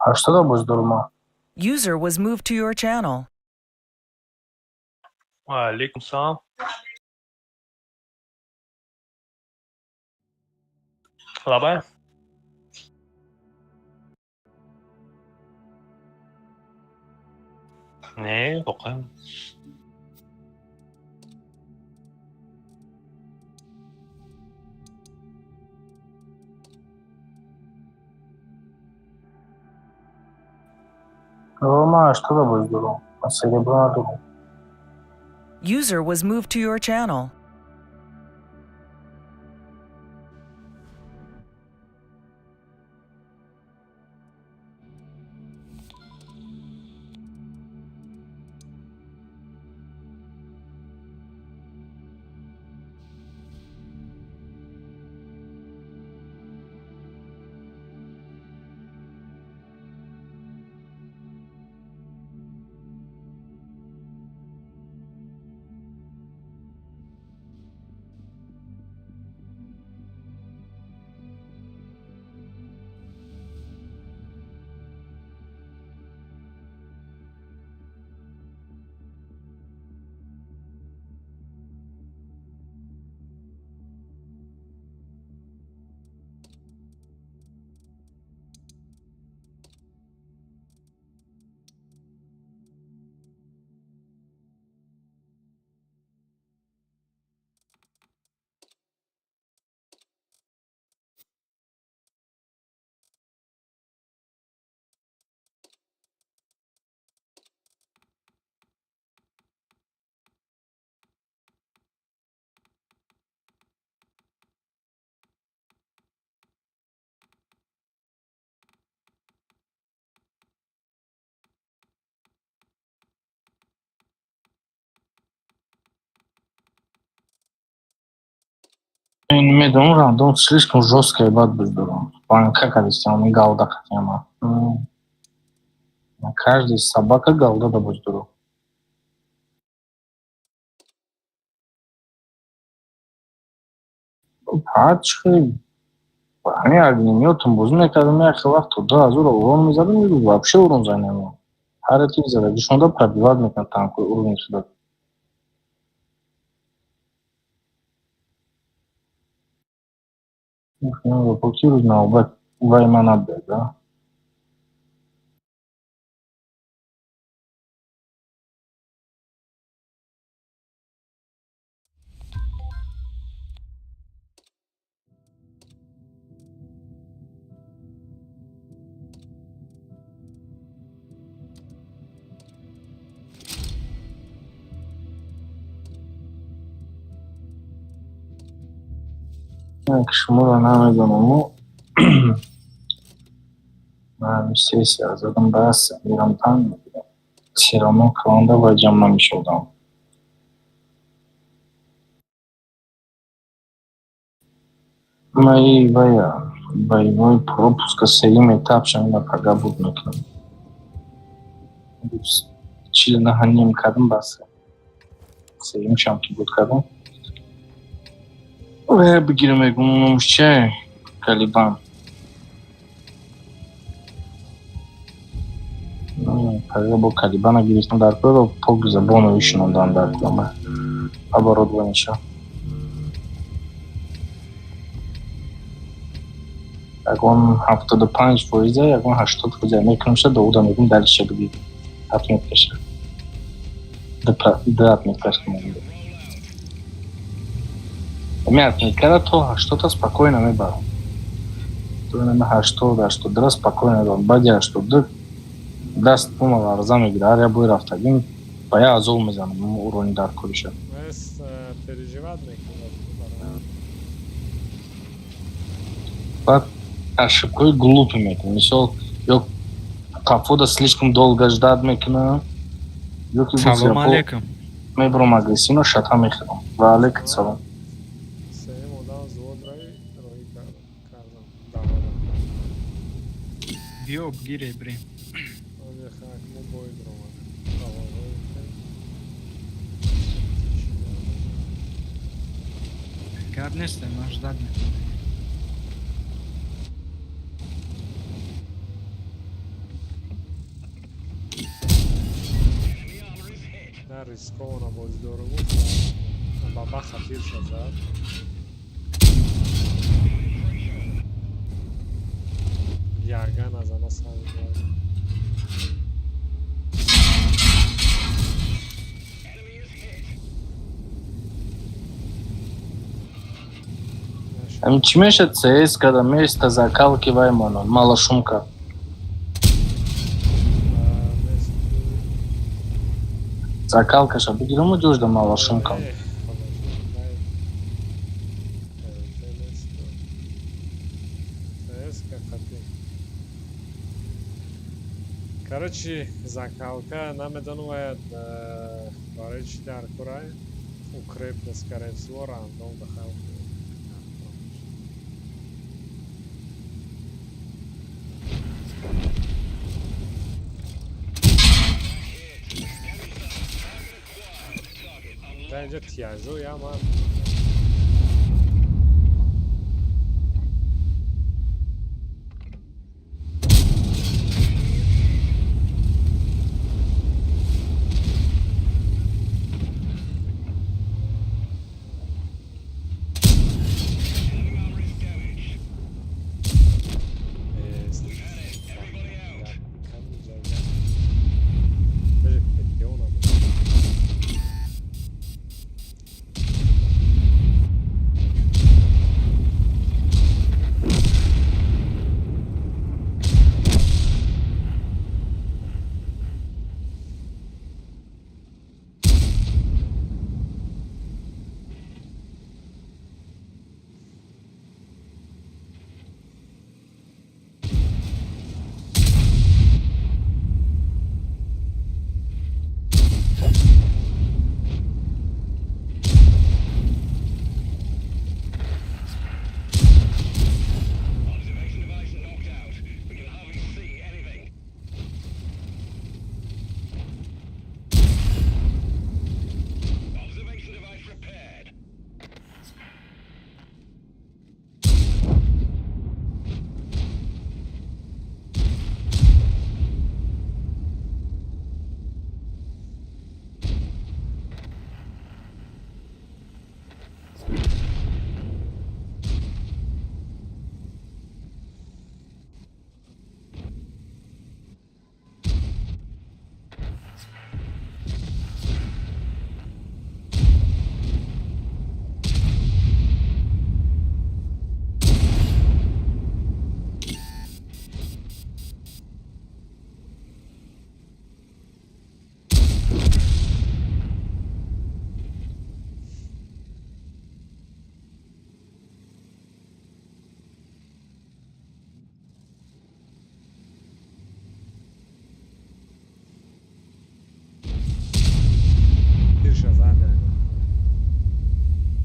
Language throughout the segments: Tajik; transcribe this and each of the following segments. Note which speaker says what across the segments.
Speaker 1: 80 боз дорум ман.
Speaker 2: User was moved to your channel.
Speaker 3: Ва алейкум салом. Лабай? Не, воқеан.
Speaker 1: Ман 80 боз дорум. Ман серебро надорум.
Speaker 2: User was moved to your channel.
Speaker 1: Медонам, рандом слишком жёсткая бад боз дорум. Банка кадистам, галда қатиама. Каждый собака галда да боз дорум. Ҳарчи ҳамин огнемётом бозӣ мекардам, як хел вақт то 2000 урон мезадам, вообще урон занем. Ҳар яке задагишонда пробивать мекунад танкҳои уровень шуда. Ки рӯз навбат вай ман набуд, а? Шуморо намедонаму. Ман сессия задам, бас мирам, танк мегирам. Всё равно кланда ва ҷамъ намешудам. Мои вая боевой пропуска сеюм этап шамина пага буд мекунам. 49 ним кардам, бас. Сеюмшам ки буд кардам. Бигирам, мегум, номш че? Калибан. Пага бо Калибана гирифтам дар кор, пок забону ишинондан дар кор. Оборудованиша. Ягон 75%, ягон 80% мекунамша, доуда мегум, дальше бигир. Отметкаша. Д отметкаш монда. Ами отметкара то 80 спокойно мебарам. То нама 80, 82 спокойно мебарам. Баъди 82 даст пума ларза мегирад. Ҳар як бой рафтагим ба як азоб мезанам урони дар кориша.
Speaker 4: Переживать мекунад.
Speaker 1: Баъд ошибкаҳои глупый мекунам. Мисол, ё қафода слишком долго ждать мекунам, ё ки
Speaker 5: Салом алейкум.
Speaker 1: Мебарам агрессивно, шата мехӯрам. Ва алейкум салом.
Speaker 4: Сеюм одам взвод роҳӣ кардам. Давода.
Speaker 5: Биё, бигире, бирем.
Speaker 4: Озе хак мо бой дуромад. Давода.
Speaker 5: Гап нест, ман ждать мекунам.
Speaker 4: Я рискованно бозӣ дорум, ба баха тирша зад. Яган аз ана сар зад.
Speaker 1: Ами чӣ мешад ЦС када места закалки вай монон, малошумка. Закалкаша бигирому ҷӯжда малошумка.
Speaker 4: Короче, закалка намедонам бояд барои чӣ дар курай. Укреп да, скорее всего, рандом дахал. Да, инҷа тиажо я ман. Даже петёна. Тирша зад ягон.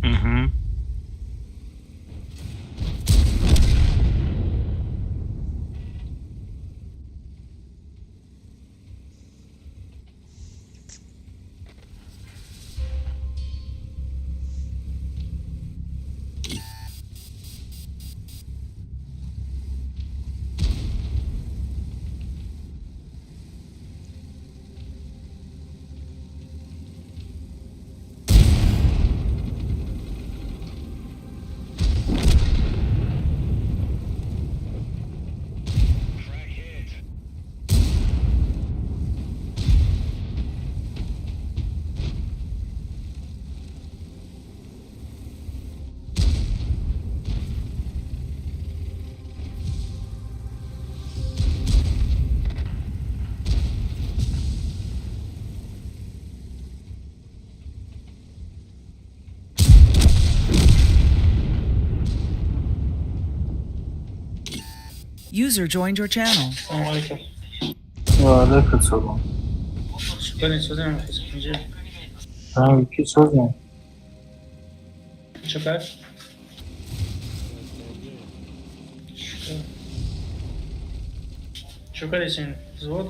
Speaker 1: Мгм.
Speaker 2: User joined your channel.
Speaker 6: السلام عليكم.
Speaker 1: Ва алайкум салом.
Speaker 6: شكرا سوزان حسين.
Speaker 1: Ки созем?
Speaker 6: شكرا. شكرا شكرا حسين زود.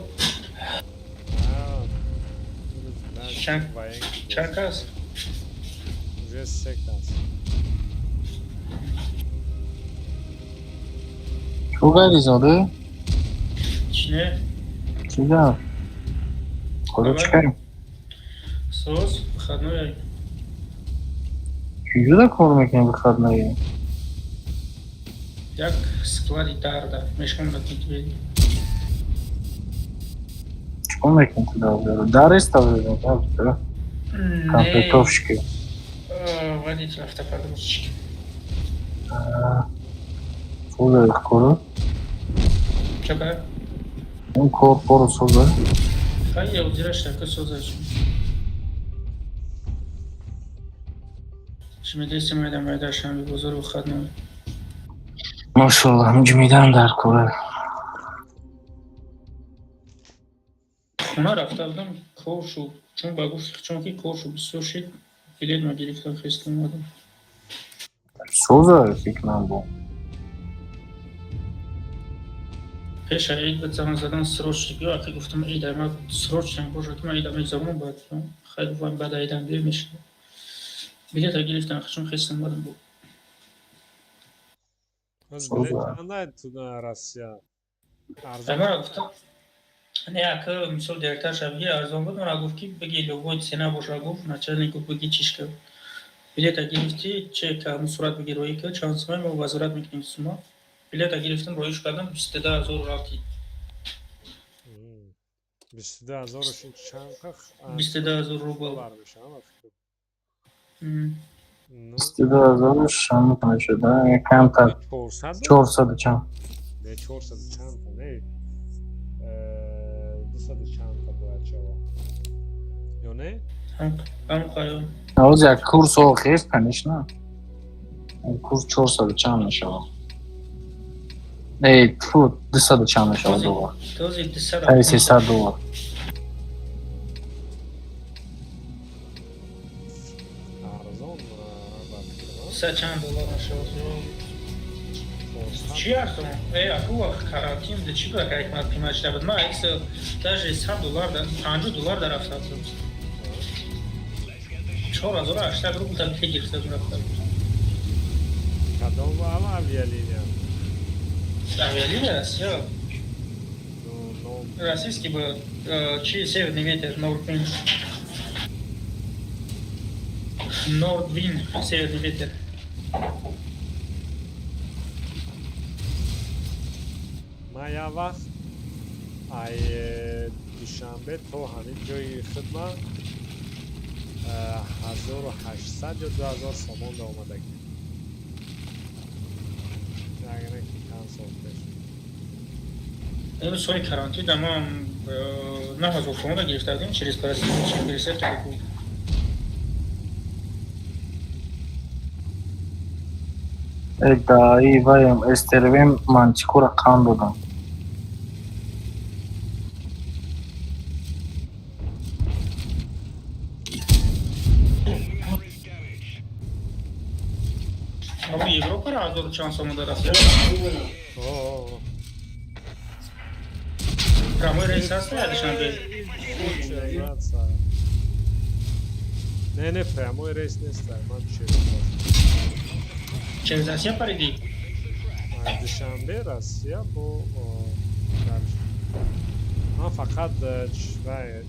Speaker 6: چند کس؟
Speaker 4: Уже се кас.
Speaker 1: Чӯ ғайризода?
Speaker 6: چی نه؟
Speaker 1: Чӣ гап? Худо чӣ кардем?
Speaker 6: Соз, выходной.
Speaker 1: Чиҷуда кор мекунӣ выходной?
Speaker 6: Як склади дарда. Мешкам на.
Speaker 1: Чикор мекунӣ ту дар? Дар еста комплектовщики?
Speaker 6: Водитель автопогрузчик.
Speaker 1: Соза кору?
Speaker 6: Чака?
Speaker 1: Он кор кору соза?
Speaker 6: Хай, я удираш така соза. Жмедеси майда майда шанби бозор выходной.
Speaker 1: Машаллах, ҷумидан дар кора.
Speaker 6: Хона рафта будам, кор шуд. Чун ба гуфти чун ки кор шуд, бисёр шид, билет ма гирифтам, хеста омадам.
Speaker 1: Соза фикр бо.
Speaker 6: Пеша ид ба занг задан срочно, ё аки гуфтам ида ма срочно бошад, ки ман ида мегзаронам, баъд хай гуфтам баъд айдам дер мешавад. Билета гирифтам, чун хеста омадам бо.
Speaker 4: Аз билет чанда ту Россия?
Speaker 6: Арзон. Мара гуфтам не, ака мисол директор шабги арзон буд, мара гуфт ки бигӣ любой цена боша, гуфт начальнику бигӣ чишка. Билета гирифти, чек ҳамун сурат бигир роӣ ка, чанд сума мо возврат мекунем сума. Билета гирифтам, роиш кардам, 22 000 рафти.
Speaker 4: 22 000 чанд?
Speaker 6: 22 000 рубл.
Speaker 4: Доллар мешавад, фикр.
Speaker 1: 22 000 шам мешуда, камтар.
Speaker 4: 400?
Speaker 1: 400 чанд.
Speaker 4: Не, 400 чандта, не. 200 чандта бояд шавад. Ё не?
Speaker 6: Ҳам қаё.
Speaker 1: Ҳоз як курс охест, конечно. Курс 400 чанд мешавад. Эй, тфу, 200 чанд мешавад доллар.
Speaker 6: Този 200.
Speaker 1: Тай 300 доллар.
Speaker 4: Арзон ба фикр.
Speaker 6: 200 чанд доллар мешавад. Чӣ арзон? Э, аку вақт карантин да чӣ буд, как қимат шуда буд. Ман акс даже 100 доллар да 50 доллар да рафта будам. 4800 рубл да билет гирифта будам рафта будам.
Speaker 4: Кадом авиалиния?
Speaker 6: Авиалиния Россия.
Speaker 4: Ну, ном.
Speaker 6: Российский был. Чи Северный ветер, Нордвинд. Нордвинд, Северный ветер.
Speaker 4: Ман як вақт ай Душанбе то ҳамин ҷои хидма 1800 ё 2000 сомон да омадагӣ. Ягне ки чанд сол пеш.
Speaker 6: Имрӯз соли карантин да ман 9000 сомон да гирифта будем через пересадка буд.
Speaker 1: Э, да, и ваем СТРВ мантикора қанд додам.
Speaker 6: Абу Европа ра ҳазору чанд сомон да рафта.
Speaker 4: О,
Speaker 6: Прямой рейс ҳаст я Душанбе?
Speaker 4: Не, не, прямой рейс нест, ман через
Speaker 6: Через Россия париди?
Speaker 4: Душанбе, Россия бо дальше. Ман фақат вай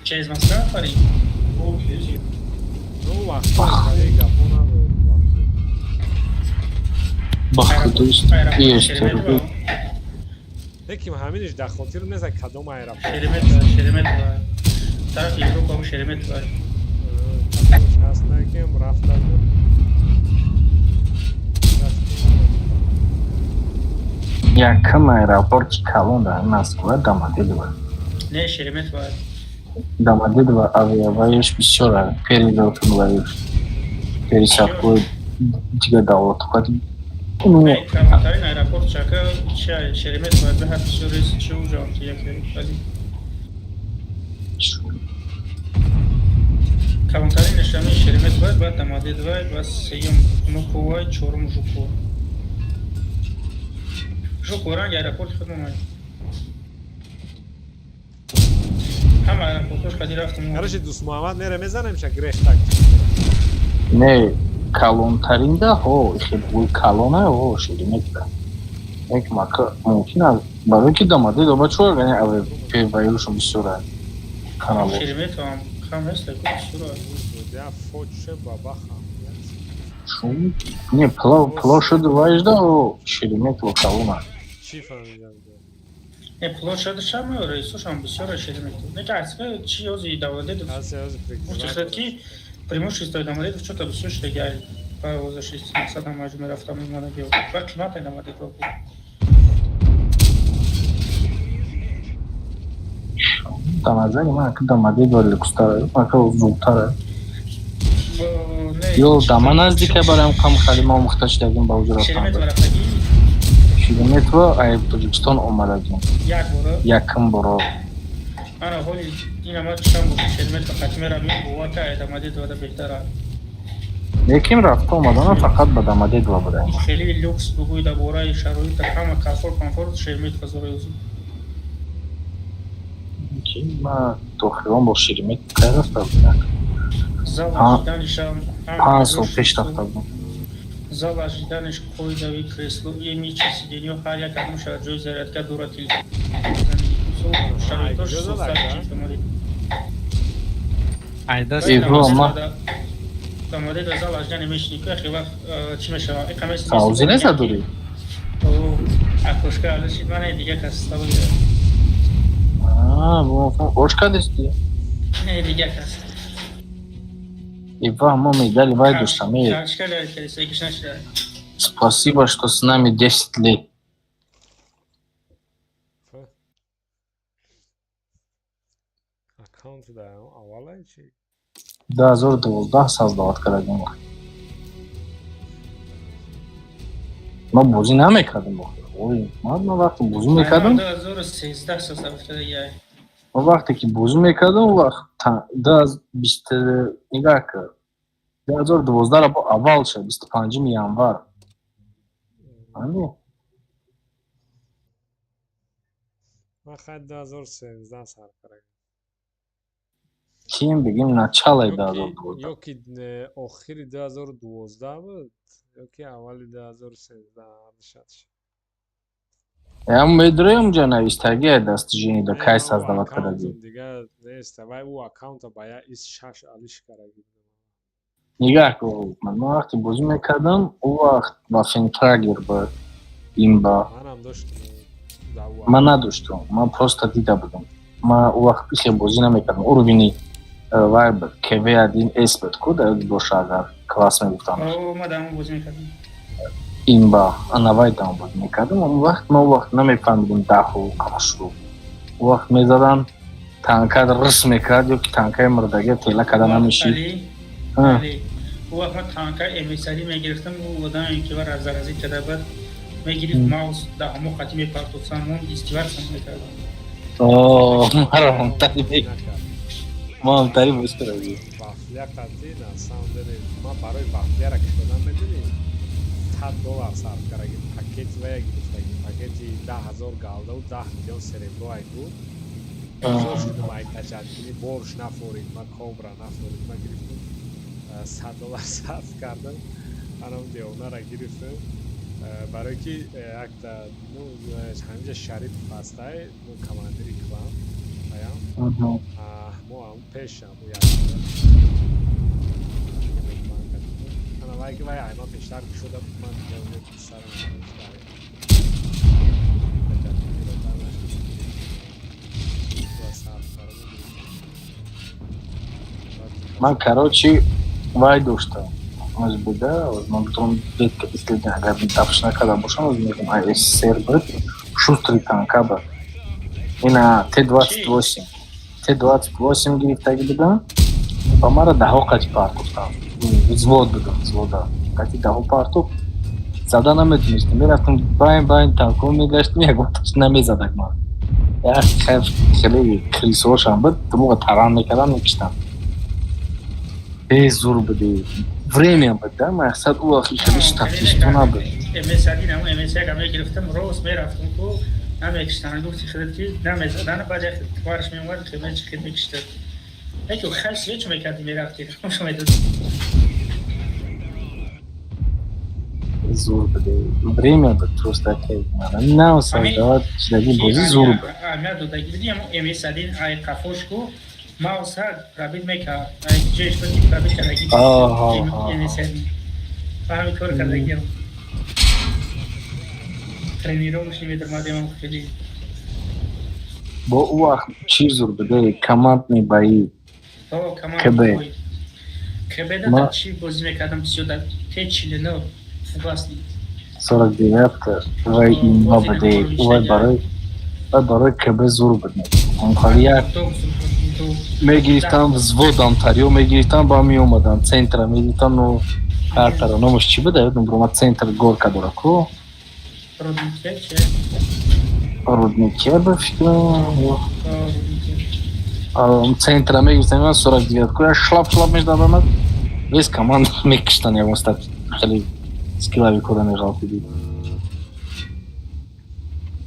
Speaker 6: Через Москва париди?
Speaker 4: Ну, вақто гапо набуд.
Speaker 1: Ба худост СТРВ.
Speaker 4: Лекин ҳаминаш дар хотир нест, кадом аэропорт.
Speaker 6: Шереметьево, Шереметьево. Тарафи Европа Шереметьево.
Speaker 4: Кадомаш ҳаст, накем рафта буд.
Speaker 1: Якум аэропорти калон дар Москва Домодедово.
Speaker 6: Не, Шереметьево.
Speaker 1: Домодедово авиаваеш бисёр перелёт ваеш пересадкои дигар давлатҳо. Ну,
Speaker 6: калонтарин аэропорт чака ча Шереметьево беҳад бисёр рейс чи уҷо яке вали калонтарин нишони Шереметьево, баъд Домодедово, баъд сеюм Внуково, чорум Жуково. Жуково ранги аэропорти худмон ай. Ҳама аэропортош қади рафтем.
Speaker 4: Короче, дӯст Муҳаммад мере мезанем ша грехтак.
Speaker 1: Не, калонтаринда ҳо хеле калона ҳо Шереметьево. Як мака мумкин аст, барои ки Домодедово чо яъне АВП ваюшон бисёр каналҳо.
Speaker 6: Шереметьево ҳам кам нест, ку бисёр аст.
Speaker 4: Я фоче бабаха.
Speaker 1: Чун не площадь вайжда о Шереметьево калона.
Speaker 4: Чӣ фаҳмидам?
Speaker 6: Не, площадь шам рейсошам бисёр аст Шереметьево. Не, ки асли чи ёзи Домодедово.
Speaker 4: Аз ёзи
Speaker 6: Гуфти худат ки преимущество Домодедово чё-то бисёр шуда гай. Ба оза 600 маҷмӯи мерафтам мемонад ё. Ба қимат Домодедово буд.
Speaker 1: Дар назари ман ки Домодедово люкстар, мака зудтар.
Speaker 6: Не,
Speaker 1: Ё дама наздика барам кам хали ма омӯхта шудагим ба уҷо рафтан.
Speaker 6: Шереметьево рафтагӣ?
Speaker 1: Шереметьево ай Тоҷикистон омадагим.
Speaker 6: Як бора?
Speaker 1: Якум боро.
Speaker 6: Ана ҳоли ина ма чанд бор Шереметьево қати меравем, бовар ка ай Домодедово да беҳтар аст.
Speaker 1: Лекин рафта омадана фақат ба Домодедово будаем.
Speaker 6: Хеле люкс бугӯй, дар бораи шароита ҳама комфорт, комфорт Шереметьево зора ёзӣ.
Speaker 1: Ки ма дохилон бо Шереметьево кай рафта будам?
Speaker 6: Зал ожиданишам
Speaker 1: 5 сол пеш рафта будам.
Speaker 6: Зал ожиданиш, қоидави кресло, еми чи сиденьё, ҳар як одамша ҷои зарядка дорад, телефон, шароитош сохта.
Speaker 5: Айдаст.
Speaker 1: Эво, ма
Speaker 6: Домодедово зал ожидани мешини ку яхе вақт чӣ мешава?
Speaker 1: Саузи неса дорӣ?
Speaker 6: Окошка алашид, мана дига кас стабил.
Speaker 1: Ош кадисти?
Speaker 6: Не, дига кас.
Speaker 1: Ива, мо медали вай доштам.
Speaker 6: Кашка кардиса, гиш нашида.
Speaker 1: Спасибо, что с нами 10 лет.
Speaker 4: Аккаунт да аввалай чи?
Speaker 1: 2012 создавать кардагим. Ма бозӣ намекардем. Ой, ман вақте бозӣ мекардам,
Speaker 6: 2013 создавать кардагиай.
Speaker 1: Ма вақте ки бозӣ мекардам, вақт 2020, нигаҳ кар, 2012 бо аввал шуд, 25 январ. Фаҳмидӣ?
Speaker 4: Ман хай 2013 сар кардам.
Speaker 1: Ким бигим, началаи 2012.
Speaker 4: Ё ки охири 2012 буд, ё ки аввали 2013 ҳардушаш.
Speaker 1: Ям медроем, ҷа навистагия достижение да кай создавать кардагӣ.
Speaker 4: Дига нест, вай ӯ аккаунта ба я ис шаш алиш кардаги.
Speaker 1: Нигаҳ кун, ман вақте бозӣ мекардам, ӯ вақт Ваффентрагер буд имба.
Speaker 4: Манам доштам.
Speaker 1: Ман надоштам, ман просто дида будам. Ман ӯ вақт ихе бозӣ намекардам. Уровени вай буд, КВ 1 С буд ку дар боша, агар класс мегуфтам.
Speaker 6: Ма дар он бозӣ мекардам.
Speaker 1: Имба ана вай дам бозӣ мекардам. Он вақт ма вақт намефаҳмидем даҳу ҳашту. Он вақт мезадан, танка рис мекард ё ки танкаи мурдагия тела карда намешид.
Speaker 6: Ӯ вақт ман танка МСР мегирифтам, ӯ одаме ки вар разаразӣ карда бад мегирифт, маус дар ҳамо хати мепартофтам, он издеваться мекардам.
Speaker 1: Марамтари бозӣ кардагӣ.
Speaker 4: Вафля қатӣ, на самом деле ман барои вафляра кушодан, медонӣ, 100 доллар сарф кардаги, пакети вая гирифтаги, пакети 10 000 голдаву 10 миллион серебро ай буд. Зор шудам ай качаткини, борш нафорид, ман кобра нафорид, ман гирифтам, 100 доллар сарф кардам, анам девонара гирифтам, барое ки якта, ну, ҳаминҷа Шарипов ҳастай, ну, командири клан аям, мо ҳам пешам ана вай ки вай ай ман пештар кушода, ман сарам. Качаткиниро сарф кардам.
Speaker 1: Ман, короче, вай доштам. Оз буда, ман бутон исследование, агар дафш накарда бошам, оз мегум, ай СССР буд, шустрый танка буд. Ина Т-28. Т-28 гирифтаги будам. Ба мара даҳо қати партофтам. Взвод будам, взвода. Қати даҳо партоф зада наметонистем. Мерафтам байн байн танкҳо мегаштем, ягонташ намезадак ман. Як хеле крисошам буд, димоға таран мекардам, мекиштам. Безур буди. Время буд, да, мақсад ӯ вақт хеле статисту набуд.
Speaker 6: МС1, ҳамон МС1 мегирифтам, рост мерафтам ку намекиштам. Гуфти худат ки намезадан, баъд як тварш меомад, хел хел мекиштад. Яке хел свечу мекарди, мерафти. Шо медод.
Speaker 1: Зур буде. Время буд просто ки нав создавать шудаги бозӣ зур буд.
Speaker 6: Аҳамият додаги диди, ҳамон МС1 ай қафош ку мауса пробить мекард. Ай ҷоиш буд, ки пробить кардаги. МС1. Ҳамин кор кардагиам. Тренировочный медромадем хеле.
Speaker 1: Бо ӯ вақт чӣ зур буде? Командный бои.
Speaker 6: О,
Speaker 1: КБ.
Speaker 6: команда. КБ да. Чӣ бозӣ мекардам бисёр дар Т49 фугасный.
Speaker 1: 49-ка вай имба буде. Вай барои КБ зур буд. Онхали як мегирифтам, взводам тариё мегирифтам, ба меомадам центра мегирифтам, ну картара номаш чӣ буда, ёдам буромад, центр горка дора ку.
Speaker 6: Руднике че?
Speaker 1: Руднике ба фикрам.
Speaker 6: О, Руднике.
Speaker 1: Центра мегирифтам, ман 49-ку як шлап шлап мешдадамад, весь команда мекиштан, ягон стат хеле скиллави кода меғалтиди.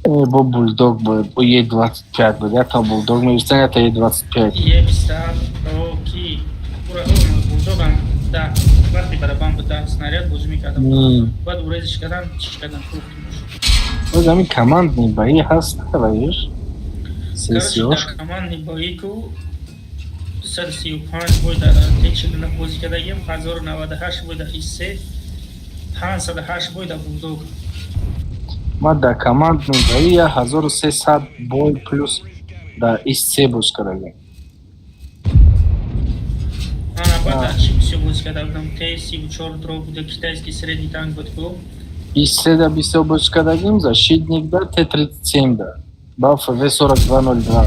Speaker 1: Бо булдог буд, бо Е25 буд, якта булдог мегирифтан, якта Е25.
Speaker 6: Е57 о ки ура булдогам да вақти барабан буд, да снаряд бозӣ мекардам. Баъд урезиш кардам, чиш кардам, фурӯхтимш.
Speaker 1: Боз ҳамин командный бои ҳаст ваиш сессиёш.
Speaker 6: Короче, дар командный бои ку 235 бой дар Т49 бозӣ кардагим, 1098 бой дар ИС, 508 бой дар булдог.
Speaker 1: Ман дар командный бои 1300 бой плюс дар ИС боз кардагим.
Speaker 6: Ана, баъд дар чӣ бисёр бозӣ карда будам? Т34 дро буда, китайский средний танк буд ку.
Speaker 1: ИС да бисёр боз кардагим, защитник да, Т37 да ба ФВ 4202.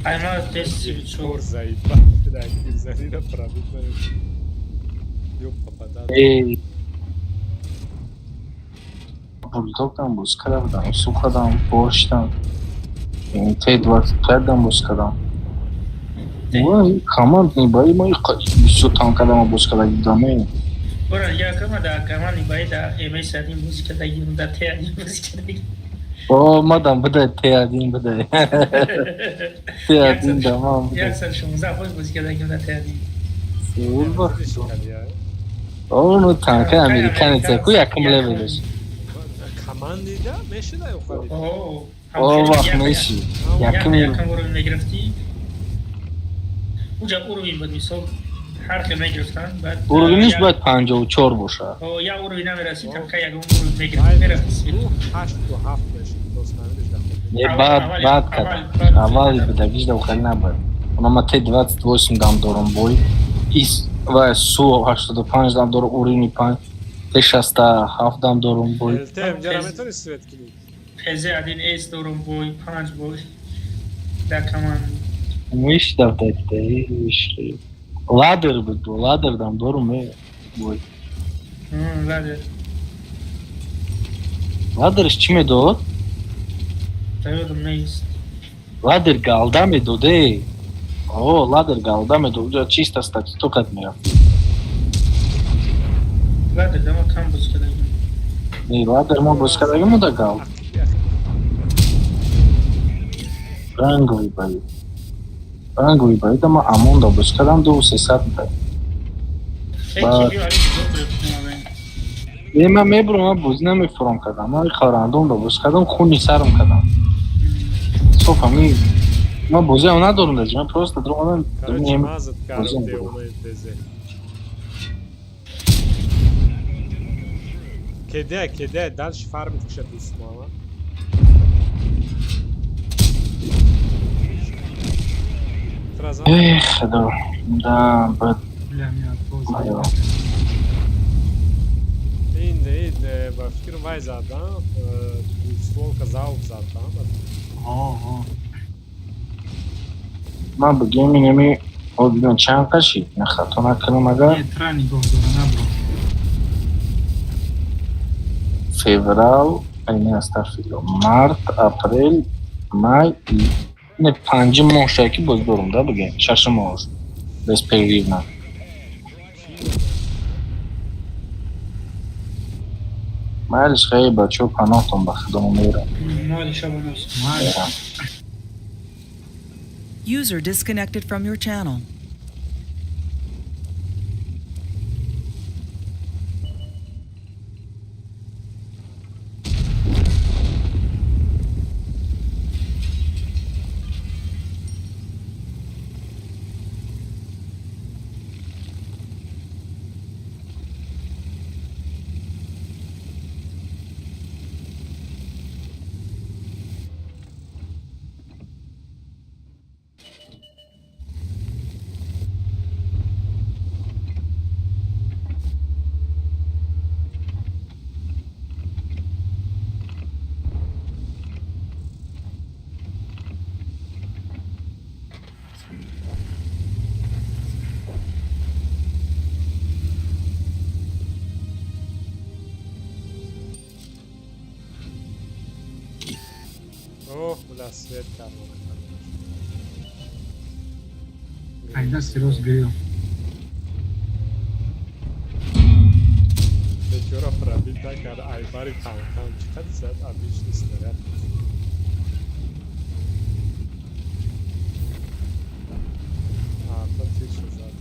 Speaker 6: Ай, ма Т34.
Speaker 4: Кор заиба кирзанира пробить намекунад. Ё попадад.
Speaker 1: Эй, булдогам боз карда будам, сухадам, борштам, Т25 дам боз кардам. Вай, командный бои ма бисёр танкадама боз карда будам.
Speaker 6: Бора якама дар командный бои дар МС1 бозӣ кардагим, дар Т1 бозӣ кардагим.
Speaker 1: О, мадам буда, Т1 буда, Т1 дамам буда.
Speaker 6: 116 бой бозӣ кардагим дар Т1.
Speaker 1: Сулба. О, ну танка американец ку якум левелеш.
Speaker 4: Командида мешуда ё хали?
Speaker 6: О.
Speaker 1: О, вақт меши. Якум.
Speaker 6: Якум уровень мегирифтӣ. Уҷа уровень буд, мисол ҳар хел мегирифтанд, баъд
Speaker 1: Уровениш бояд 54 бошад.
Speaker 6: О, як уровень намерасид, танка ягон уровень мегирифт, мерафт.
Speaker 4: 8 ва 7 мешуд, доснамиш да.
Speaker 1: Не, баъд кардам. Аввали будагиш да хеле набуд. Она ма Т28 дам дорум бой. Ис ва Су 85 дам дорум уровни 5. Т67 дам дорум бой.
Speaker 4: ЛТ инҷара метавонӣ свет кунӣ?
Speaker 6: ПЗ1 С дорум бой, панҷ бой дар команд.
Speaker 1: Миш давдакта иш. Ладер буд, ладер дам дорум бой.
Speaker 6: Ладер.
Speaker 1: Ладерш чӣ медод?
Speaker 6: Да ёдам нест.
Speaker 1: Ладер галда медоде. О, ладер галда медод. Уҷа чисто статистикат мерафт.
Speaker 6: Ладер дама кам бозӣ кардагим.
Speaker 1: Не, ладер мо боз кардагим да гал. Ранговый бои. Ранговый бои да ма амонда боз кардам ду сесад да.
Speaker 6: Эй, ки биё, али бизо.
Speaker 1: Е, ман мебурам, ман бозӣ намефурам кардам. Ман харандом да боз кардам, хуни сарам кардам. Соф ами ман бозиам надорам даҷ, ман просто даромадам.
Speaker 4: Короче, мазат кардам девонаи ПЗ. Кеде, кеде, дальше фармит киша дӯст мама. Тразан.
Speaker 1: Эх, худо. Да, бад.
Speaker 5: Бля, меня боз.
Speaker 1: Айо.
Speaker 4: Ин ба фикр вай задам, стволка залп задам.
Speaker 5: Ҳо.
Speaker 1: Ман бигем инами одбиён чанд қашид? На хато накунам агар.
Speaker 5: Е, тра нигоҳ дора, набро.
Speaker 1: Феврал, ай не, астағфирулло, март, апрел, май, не, панҷум моҳ шояд ки боз дорум да бигем, шашум моҳ беспрерывно. Майлиш, хеле бачаҳо, паноҳтон ба худо, мерам.
Speaker 6: Майли, шабонос.
Speaker 5: Майли.
Speaker 1: Мерам.
Speaker 2: User disconnected from your channel.
Speaker 4: Свет карда накарда.
Speaker 5: Ай дасти рост грил.
Speaker 4: Бечора пробит накард, айбари танкам. Чӣ қадр зад обычный снаряд. Арта тирша зад.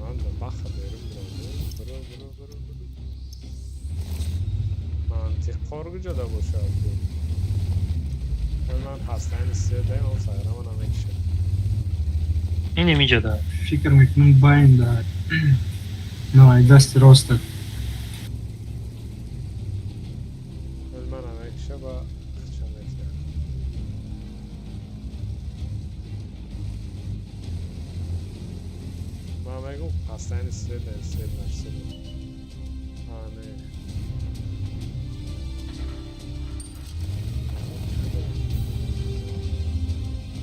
Speaker 4: Анда баха берим бироду. Биро, биро, биро, биро. Мантиқ кор куҷода бошад? Ман ҳастани седаем, он сайрама намекушад.
Speaker 3: Инем иҷода.
Speaker 5: Фикр мекунам, байн да. Но ай дасти роста.
Speaker 4: Ман намекуша ба хча метиҳад. Ман мегум ҳастани седаем, свет нашседа. А, не.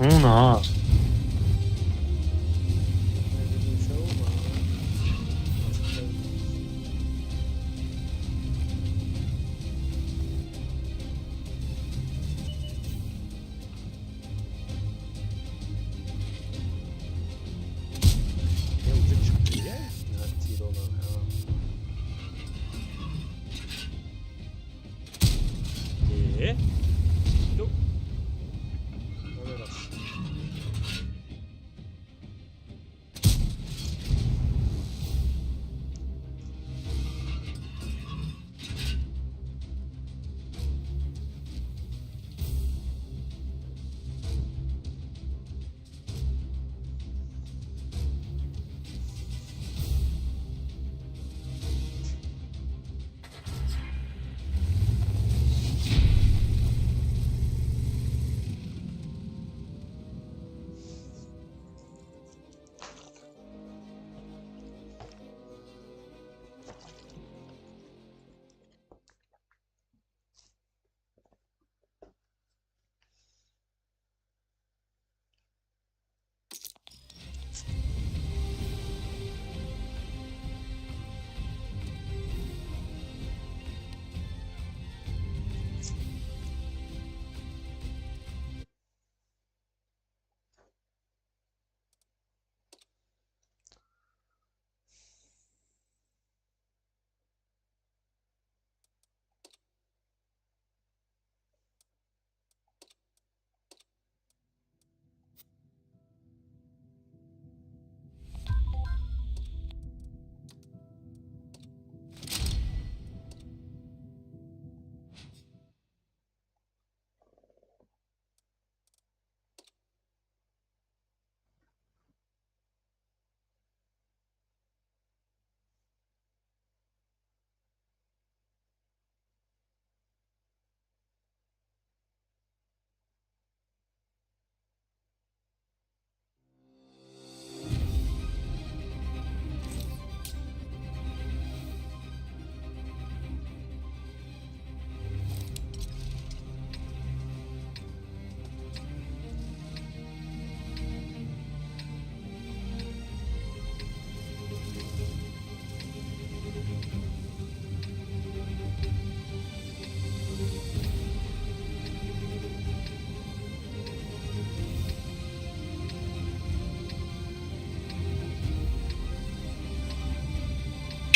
Speaker 3: Уна.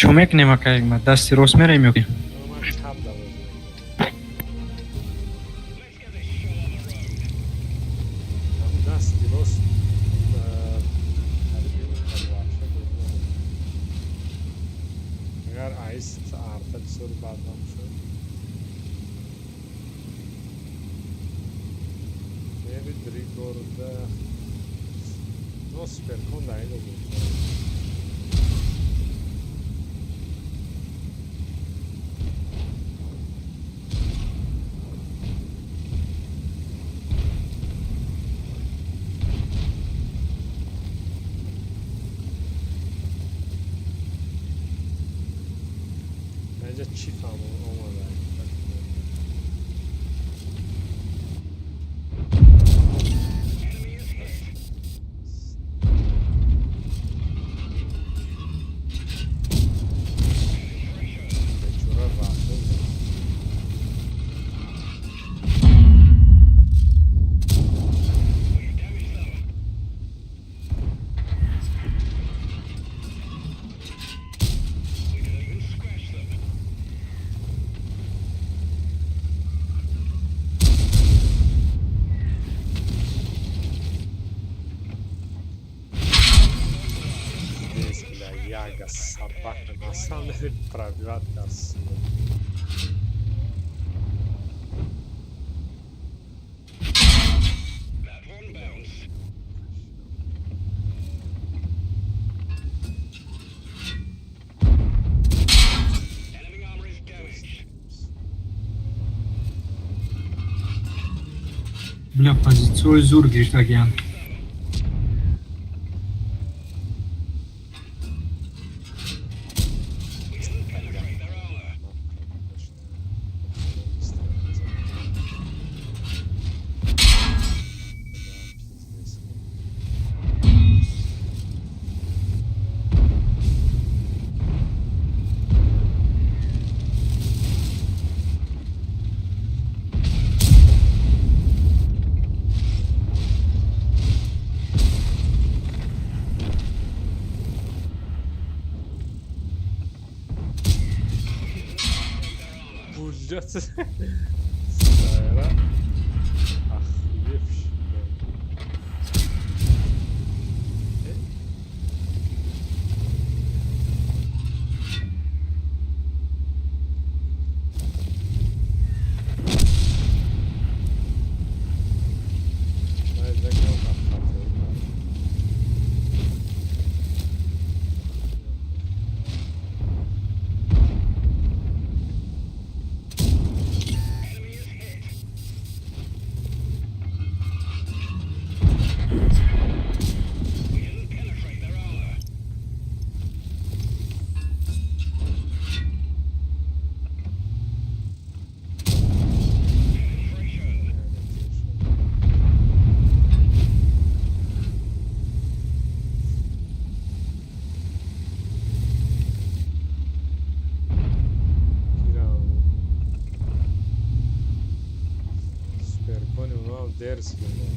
Speaker 5: Чо мекунем, ака, дасти рост мерем ё ки?
Speaker 4: Ман чап да бозӣ мекунам. Дасти рост агар айс арта бисёр бад набошад. Мери Дригорда. Но суперкон да ино буд. Инҷа чӣ фаҳм омада? Собака на самом деле пробивает красиво.
Speaker 5: Бля, позитсияи зур гирифтагиянд.
Speaker 4: Блядь. Сайра. Охуевший. Э? Ай, закрыл там. Суперкони оноам дерс медод.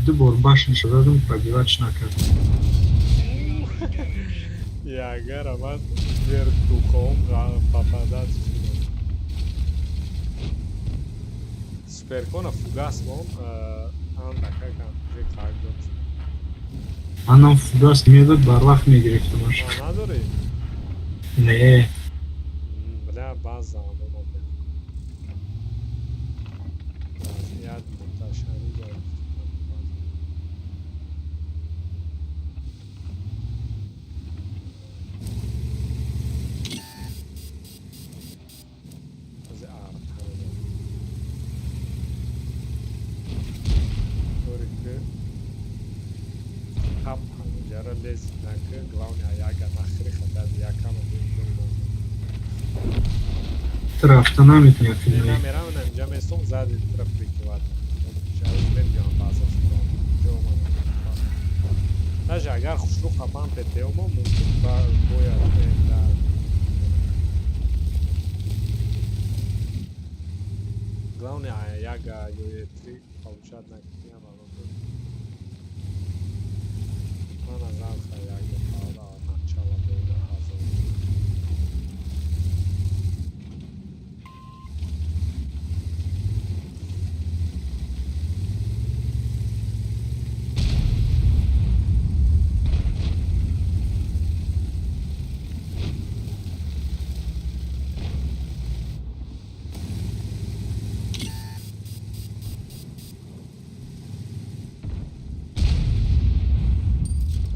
Speaker 5: Ду бор башняша задам, пробивать накард.
Speaker 4: Ягара ман вертухом попадать шудам. Суперкона фугас мон андака уже как дод.
Speaker 5: Манам фугас медод, барвақт мегирифтамаш.
Speaker 4: Надорӣ?
Speaker 5: Не.
Speaker 4: Бля, база омадам. Вазъият мунташари гардид. Ази артана. Торе ки хап ҳаминҷара лез наки, главное, аяга нахри, хадад якама.
Speaker 5: Рафта наметавонӣ.
Speaker 4: Не, намерам, инҷа местом, зади тра прикрывать. Шаруз мебиём баъза шудам. Ҷо омадам. Даже агар хушрӯ қапан ПТО мо мумкин ба бояд да. Главное, аяга ё Е3 получать накунӣ, мана завтра яга пала начало боя азо.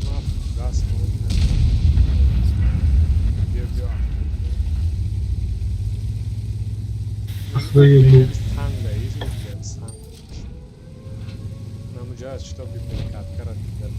Speaker 4: Ма фугас мон. Биё, биё.
Speaker 5: Ахваю.
Speaker 4: Санга измукем санга. Намуҷа чтобы перекаткара дида.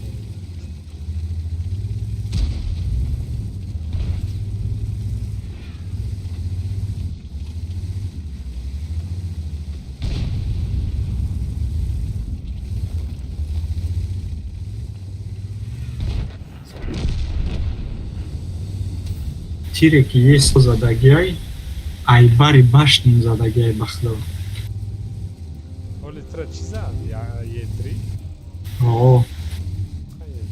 Speaker 5: Тире ки есть задагиай, айбари башним задагиай, бахдо.
Speaker 4: Оли тра чӣ зад? Е3?
Speaker 5: О.
Speaker 4: Ха, Е3.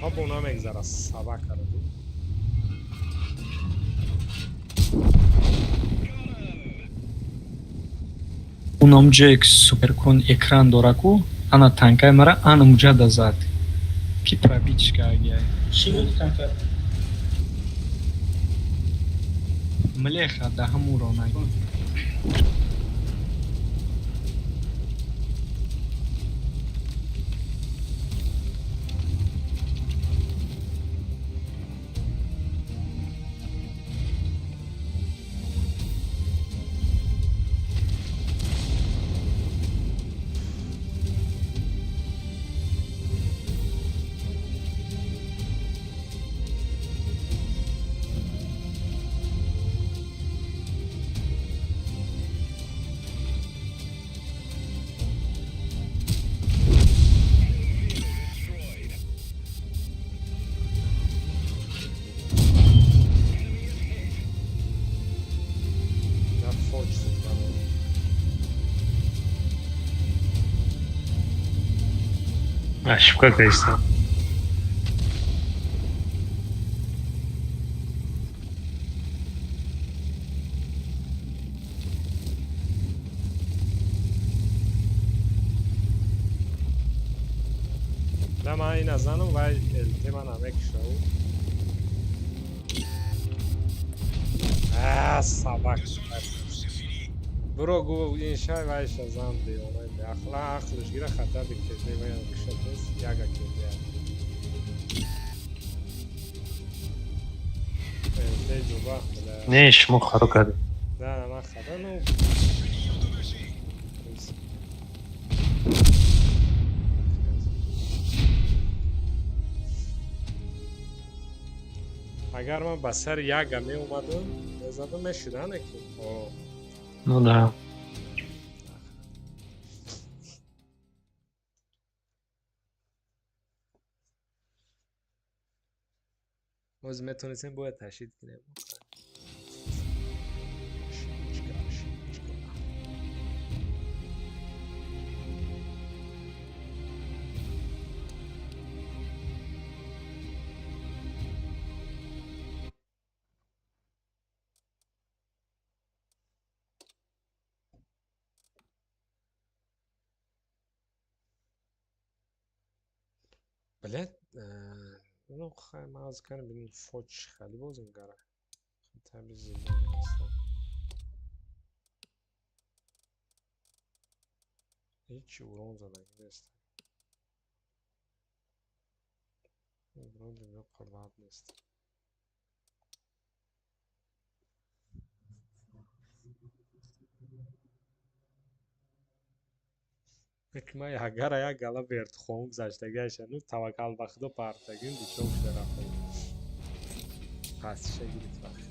Speaker 4: Тобо намегзара, собака ро.
Speaker 5: Унам ҷое ки суперкон экран дора ку, ана танкаи мара ана муҷада зад. Ки пробить кардия.
Speaker 6: Чӣ буд танка?
Speaker 5: Млеха да ҳамун ронагӣ.
Speaker 4: На фоч зада.
Speaker 3: Ошибка кайста.
Speaker 4: На, ман ина занам, вай ЛТ ман намекушав. А, собака. Буро гу ин шай вайша зан девона беақла, ақлш гира, хата бикеде, вай кушадес яга кеде. ЛТ ҷуба бля.
Speaker 3: Не, шумо харо кардед.
Speaker 4: На, ман хата, ну. Агар ман ба сари яга меомадам, мезадам, мешудане ки. О.
Speaker 3: Ну да.
Speaker 4: Боз метонистем, бояд ташид кунем. Ошибочка, ошибочка. Блядь, ну хай, ман аз кани бинем, фоч хали бозим гара. Хатаби зелёный аста. Ҳеҷ урон задагӣ нест. Вроде бы қувват нест. Ки ман ягара як гала вертхом гузаштагиаша, ну таваккал ба худо партагим, бичор шуда рафтагим. Пастиша гирифт вақт.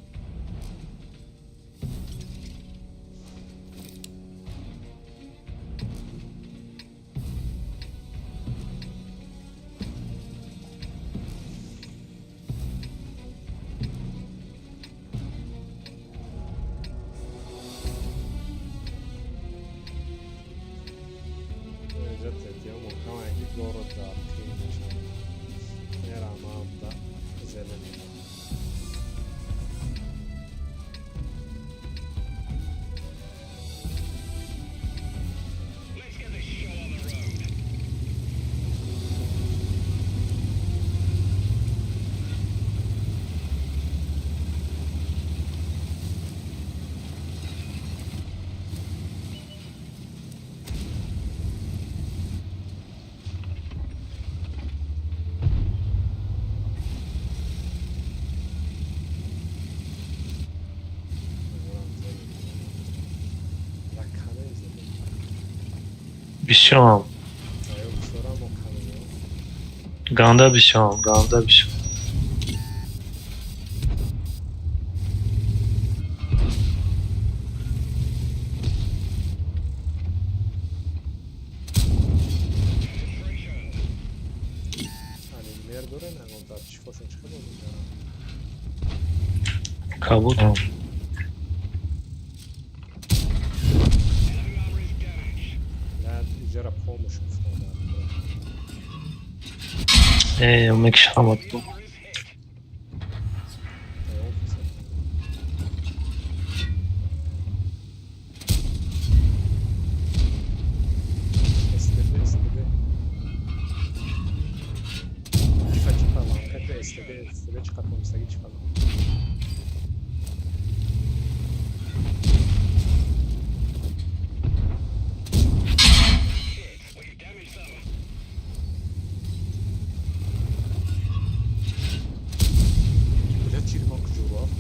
Speaker 4: Инҷа тетиё муҳкам аги город дар қин мешавад. Мерамам да зелени. Мегӯрам зелени. Да камем зелени.
Speaker 3: Бисёрам.
Speaker 4: Аё, бисёрам мо камем.
Speaker 3: Ганда бисёрам, ганда бисёр.
Speaker 4: Анимер дорен, ягон дар чифошон чӣ хел бозӣ дорам?
Speaker 3: Кабуд.
Speaker 4: На, иҷара помощь гуфтам дар.
Speaker 3: Мекшам.
Speaker 4: Офиса. СТБ, СТБ. Чифа, чифа, ламка, СТБ, СТБ чиқа тонистагӣ чифа. Бля, тири ман куҷо рафт?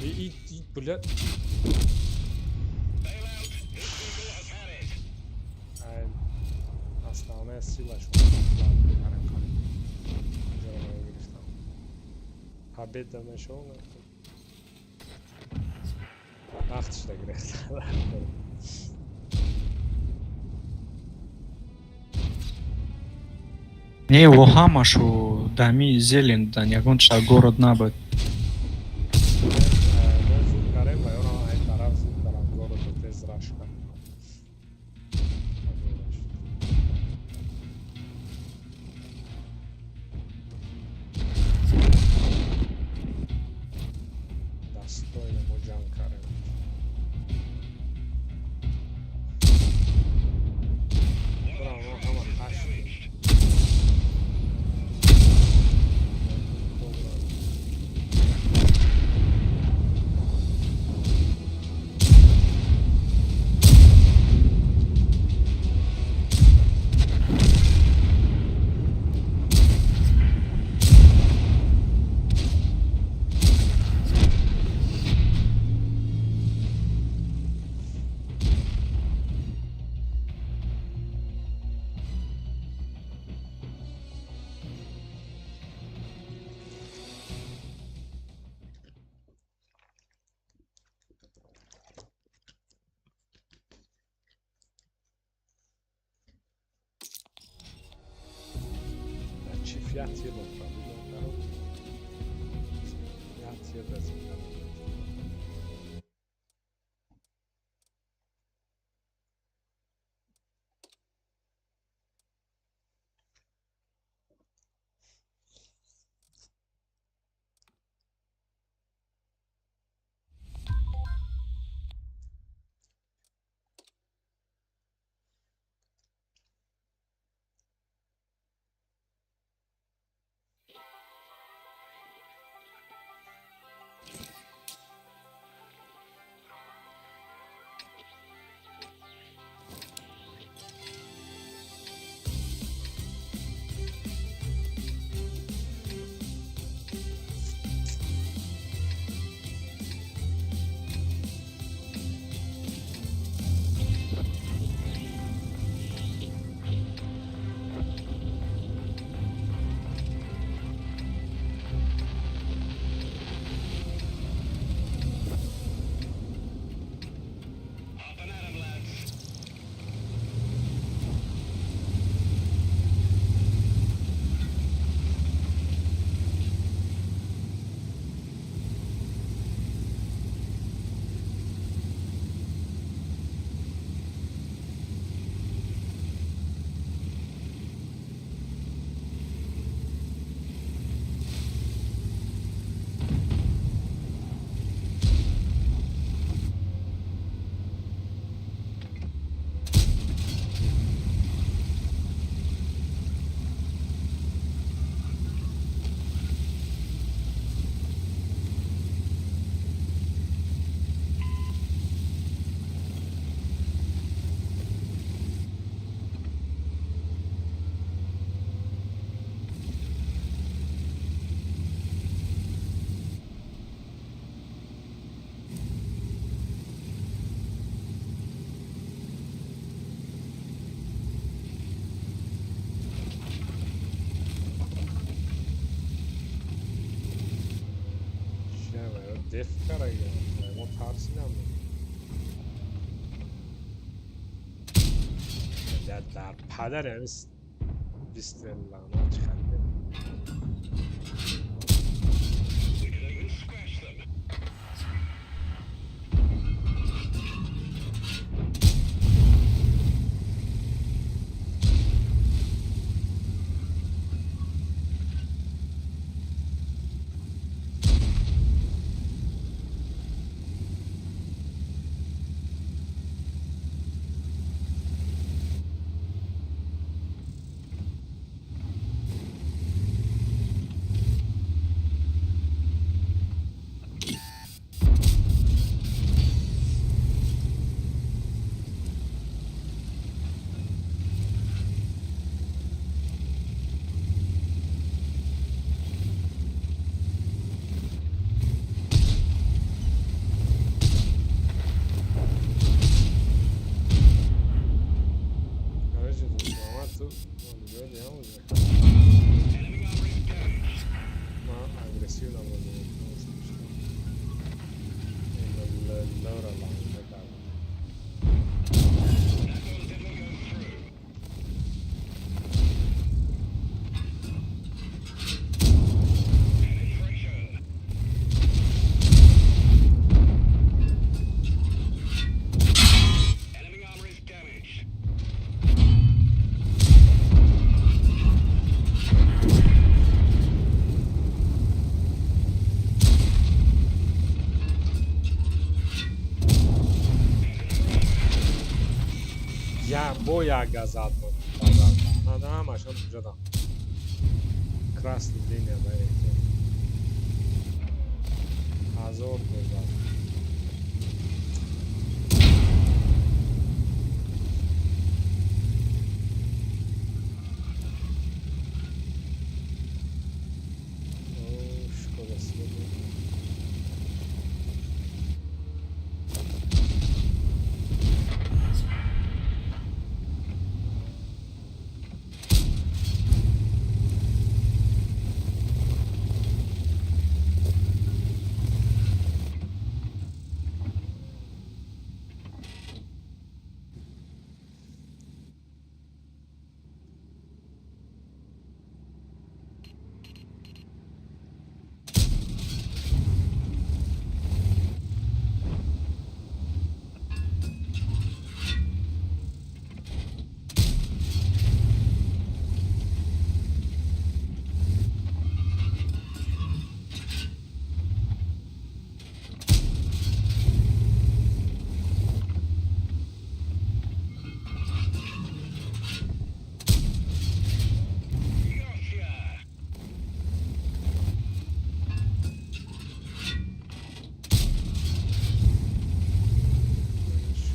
Speaker 4: И, бля. Ай, основная сила шуд. Гирифтам. Победа мешавад. Вақт шуда гирифт.
Speaker 5: Не, во ҳамашу дами зелен дан, ягон чиз город набуд.
Speaker 4: Мо зуд карем ва ёро ай тараф зуд карам, городо тез раш кард. Достойно мо ҷанг кардем. Бра, мо ҳама ҳаштем. Кобра. Чиф як тир мохӯрам, як тир дазинда. Деф караган, мо тарсидам. Дар падари ҳамин. Выстрел, лаънат, чӣ харидем. Короче, дӯстмамад, ту ёди ҳам уже. Ман агрессивно бозӣ мекунам, слишком. Лора лаънат кардам. Я бо як газад буд. На ҳамашон ҷодам. Красный линия да эҳтиёт. 1000 доллар. О, шкода себе.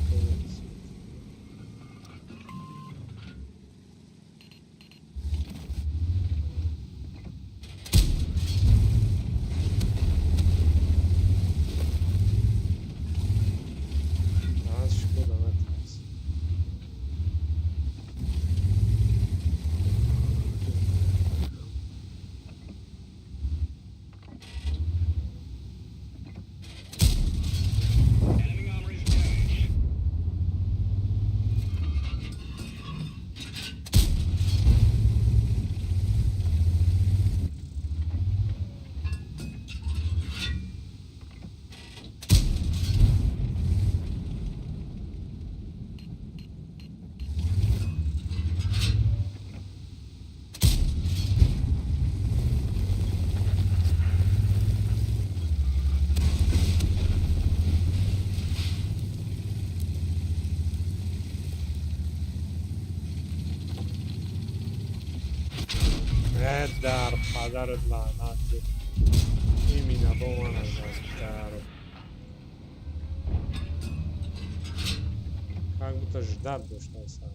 Speaker 4: Шкода себе. Аз шкода натарс. Э, дар падарат лаънат. Имина бо ман азад. Дар. Как будто ждать доштаса.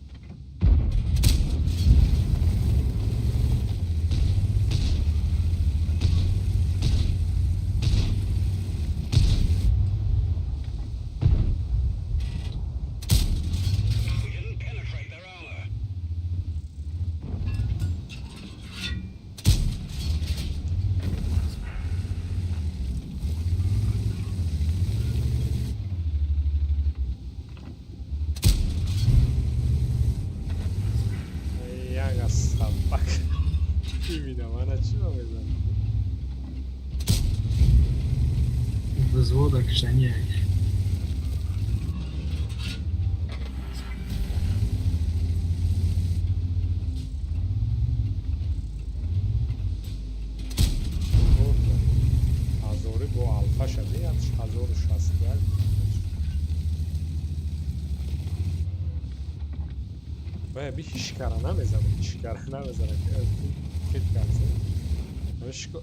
Speaker 4: Яга собака. Именно, мана чӣ мезанӣ?
Speaker 5: Взвода киштани.
Speaker 4: Ҳазори бо алфа шади, 1061. Бая би ҳишкара намезана, ҳишкара намезана. Кет кард. Шко.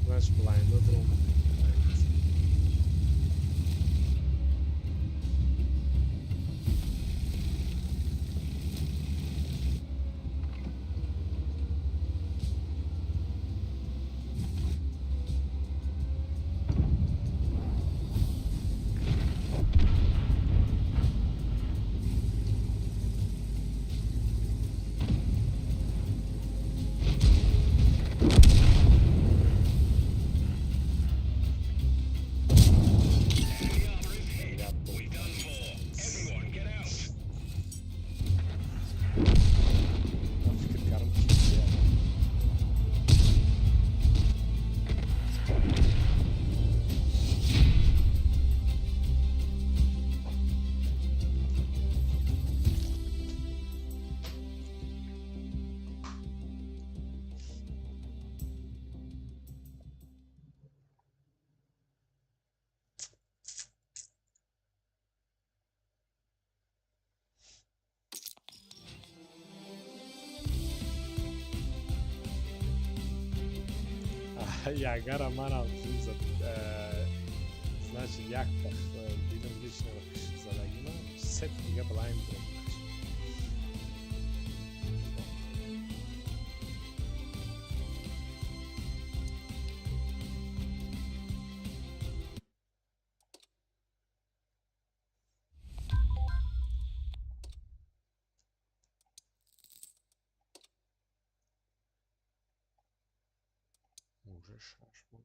Speaker 4: Значит, блайндо дром. Фикр кардам, ки ягара манам зад, значит, якта дидам, лично задагима, сет дига блайнд дром. Уже шаш монд.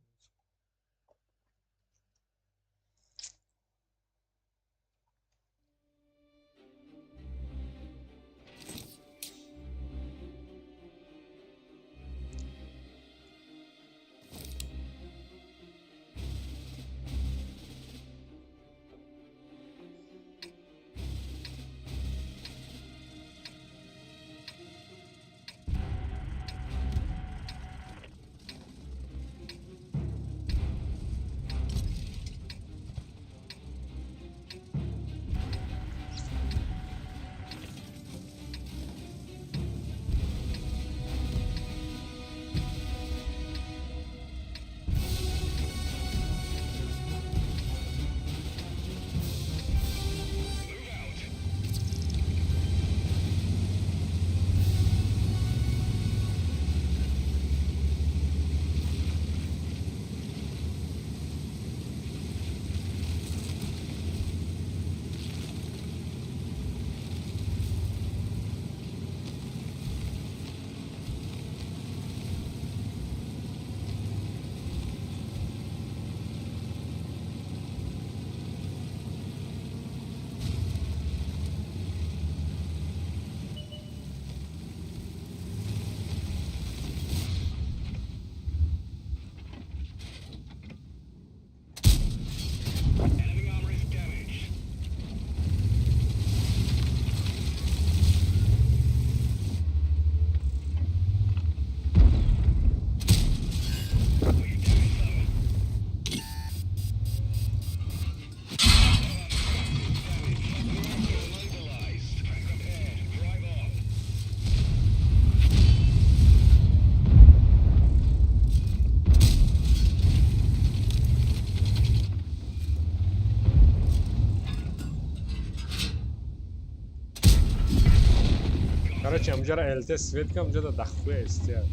Speaker 4: Короче, амҷара ЛТ свет ка, амҷада дахуя истия.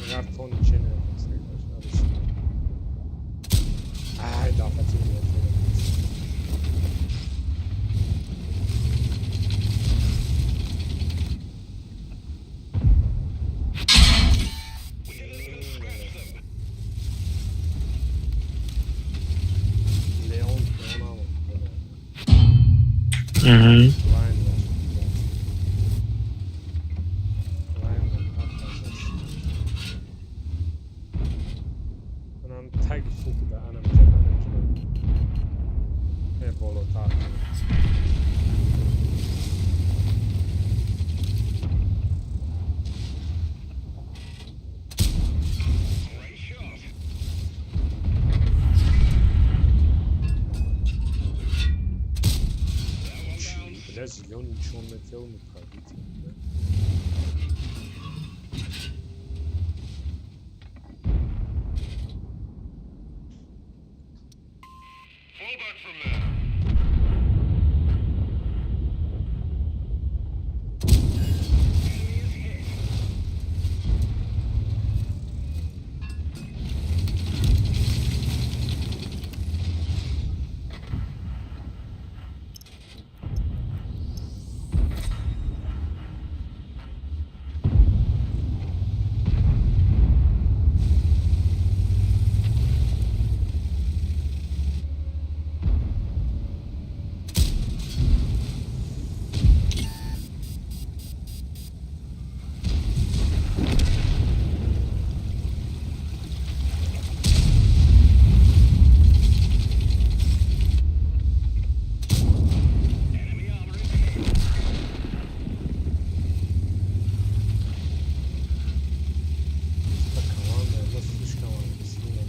Speaker 4: Агар тони чене. Ай, дафати. Леон, Леон.
Speaker 3: Мгм.
Speaker 4: Лайн. Лайн. Анам таги фукда, анам анам. Э, болотар. Бля, зелёный ничего он на пробитие, да? Та команда, она слишком агрессивна.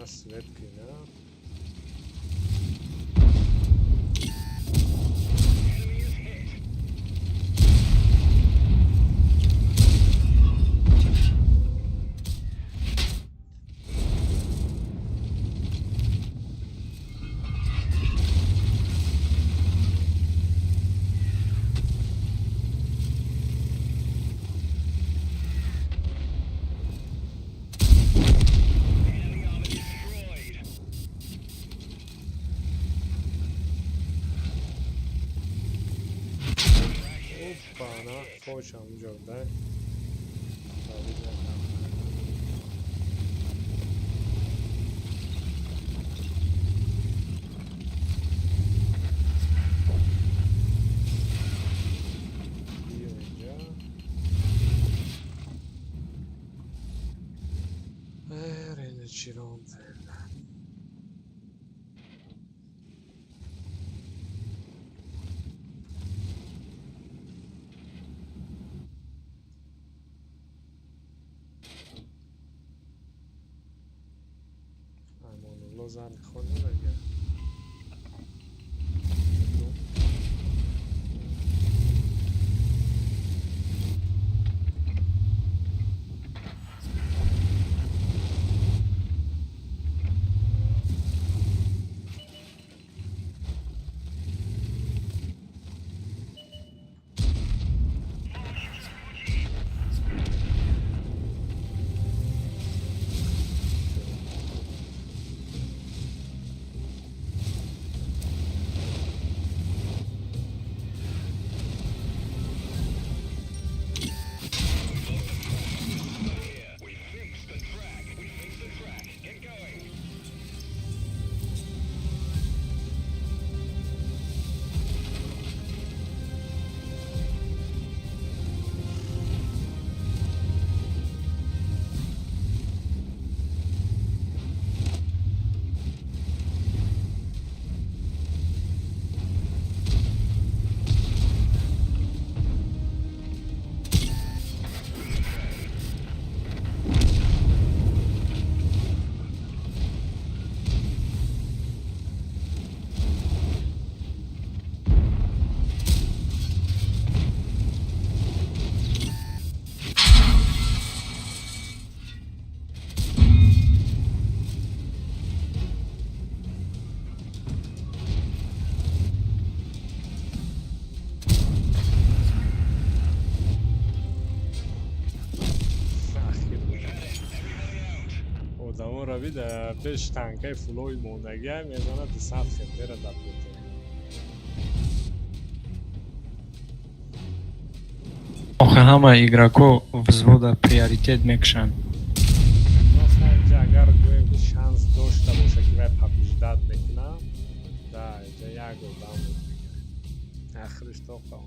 Speaker 4: Свет кина. Опа, на, фочам ҷо, да? Давид накард. Биё инҷа. Э, Ренечирон. Амонулло зан хонад агар. Ҳамзамон равид пеш танкаи фулои мондагия мезанад 200 хпра дар ПТ.
Speaker 5: Охе, ҳама игроко взвода приоритет мекушанд.
Speaker 4: Просто инҷа агар гӯем, ки шанс дошта боша, ки вай побеждать мекунад, да, инҷа як одам буд дигар. Ахириш тоқа.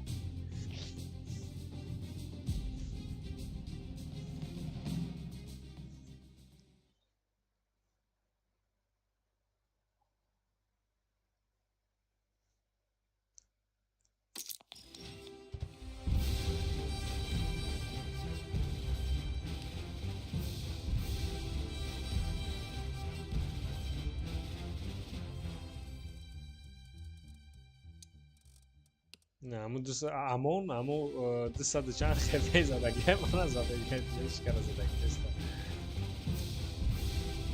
Speaker 4: Не, ҳамун амон ҳамун 200 чанд хп задагия, мана задагия, ҳеч кара задаги неста.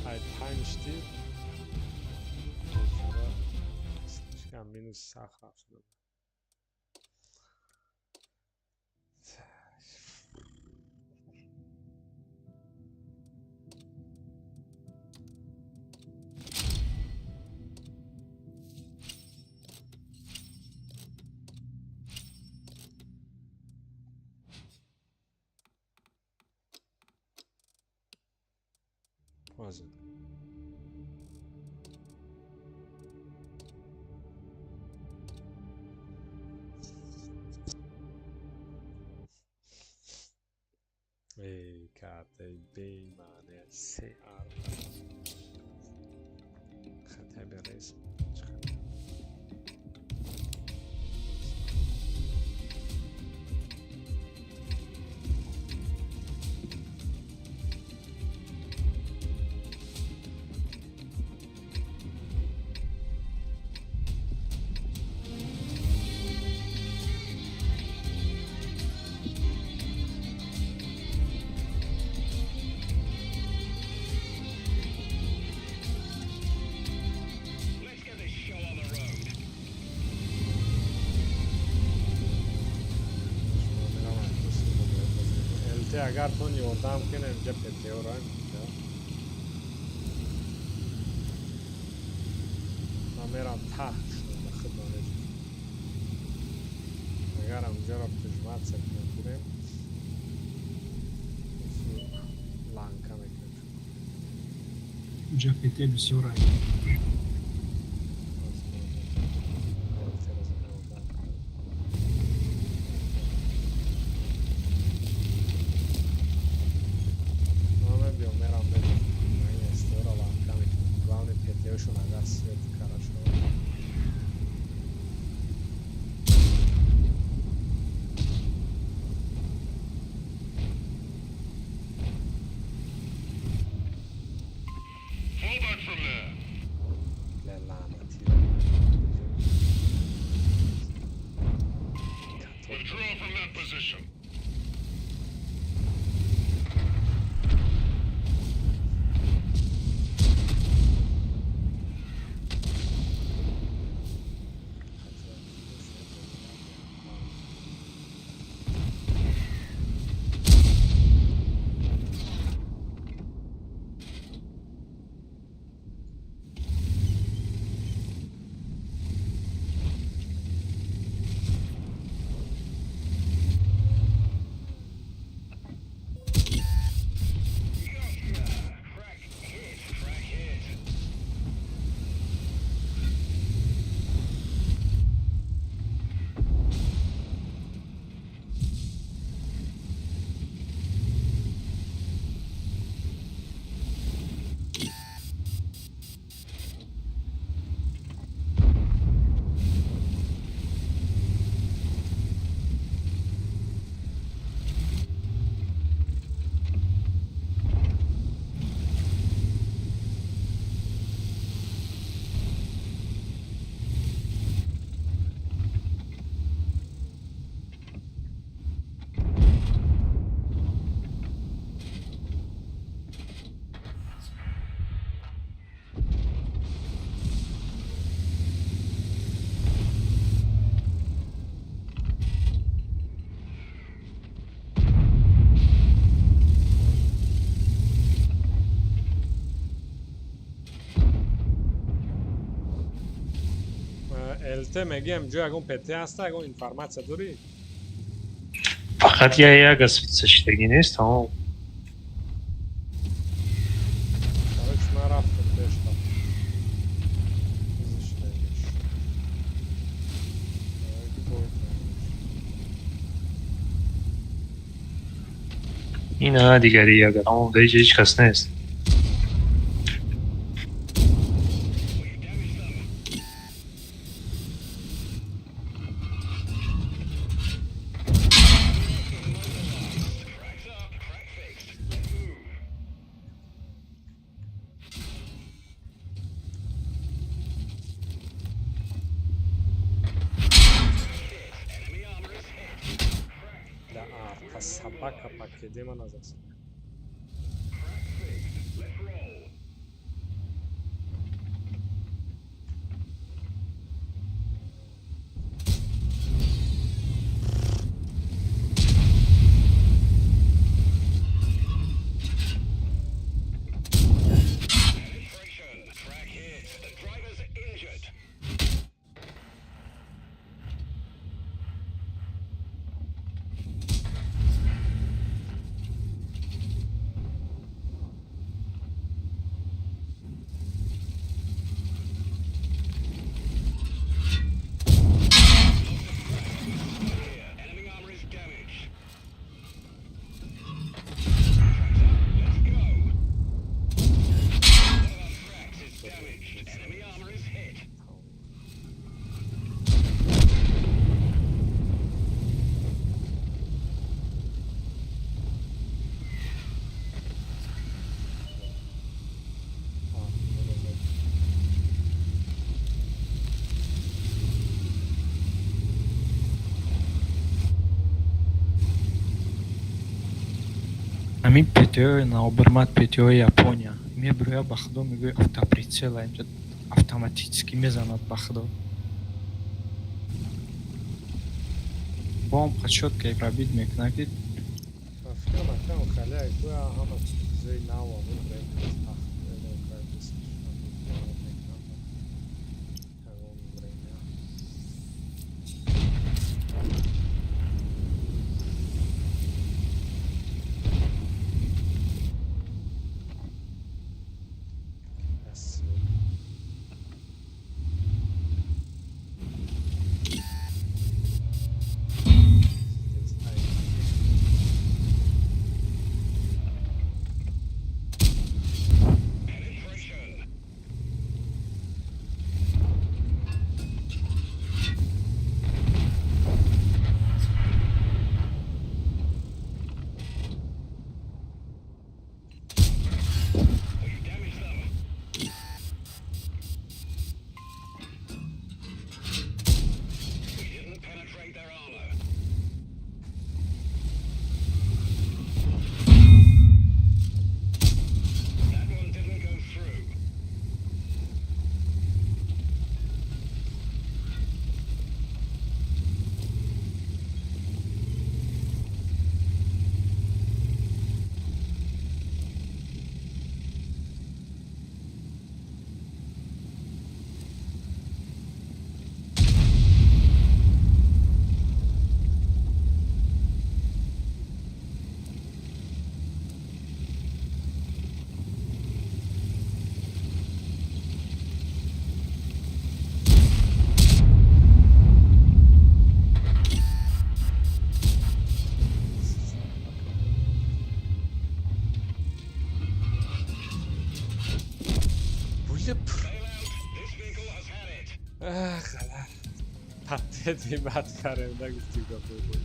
Speaker 4: Ай панҷ тир бечора слишком минус сахт рафт шуда. Ҳозир. Эй, картаи бемаъне се ар. Хотя бы рейс. Чӣ
Speaker 7: Let's get this show on the road.
Speaker 4: Шумо мерам ЛТ агар тон ёрдам кунем, инҷа ПТО-ро инҷа. Ман мерам таҳт шуда худонеш. Агар онҷоро прижматься кунем, кунем, ланка мекунем.
Speaker 5: Уҷа ПТ бисёр ай.
Speaker 4: ЛТ-ро ёрдам кунем. Ман мебиём, мерам, мебиём. Ман СТО-ро ланка мекунем. Главное, ПТО-шон агар свет кара шавад.
Speaker 7: Fall back from there.
Speaker 4: ЛТ мегӯям, ҷо ягон ПТ ҳаста, ягон информатсия дорӣ?
Speaker 3: Фақат я як асвитсашидагӣ нест, тамом.
Speaker 4: Короче, ман рафтам пешта. Чизе шидагиш. Давай бой кунем.
Speaker 3: Ина дигари як, тамом, дар ҳеҷ ҳеҷ кас нест.
Speaker 7: We've damaged them. Cracks up, crack fixed. Let's move. Hit. Enemy armor is hit. Crack.
Speaker 4: Да арта собака пакеде ман аз аст.
Speaker 7: Crack fixed. Let's roll. Penetration. Crack hit. The driver's injured. Here, enemy armor is damaged. Tracks up. Let's go. One of our tracks is damaged. Enemy armor is hit.
Speaker 4: Тамом. А, назад.
Speaker 5: Ҳамин ПТОи наобрмат, ПТОи Япония мебироя, ба худо, мегӯи автоприцела инҷа автоматически мезанад, ба худо, бомб чётко пробить мекунад, ки
Speaker 4: Ба фикрам, акам халия гӯя ҳама чизои нав ҳамун время тахт эълон кардааст, мекунам ягон время. Красиво. Здесь, ай.
Speaker 7: Penetration. We've damaged them. We didn't penetrate their armor. That one didn't go through.
Speaker 4: Буля.
Speaker 7: Bail out. This vehicle has had it.
Speaker 4: Ах, ғалат. Патети бад кардем, нагуфтим гапои бой.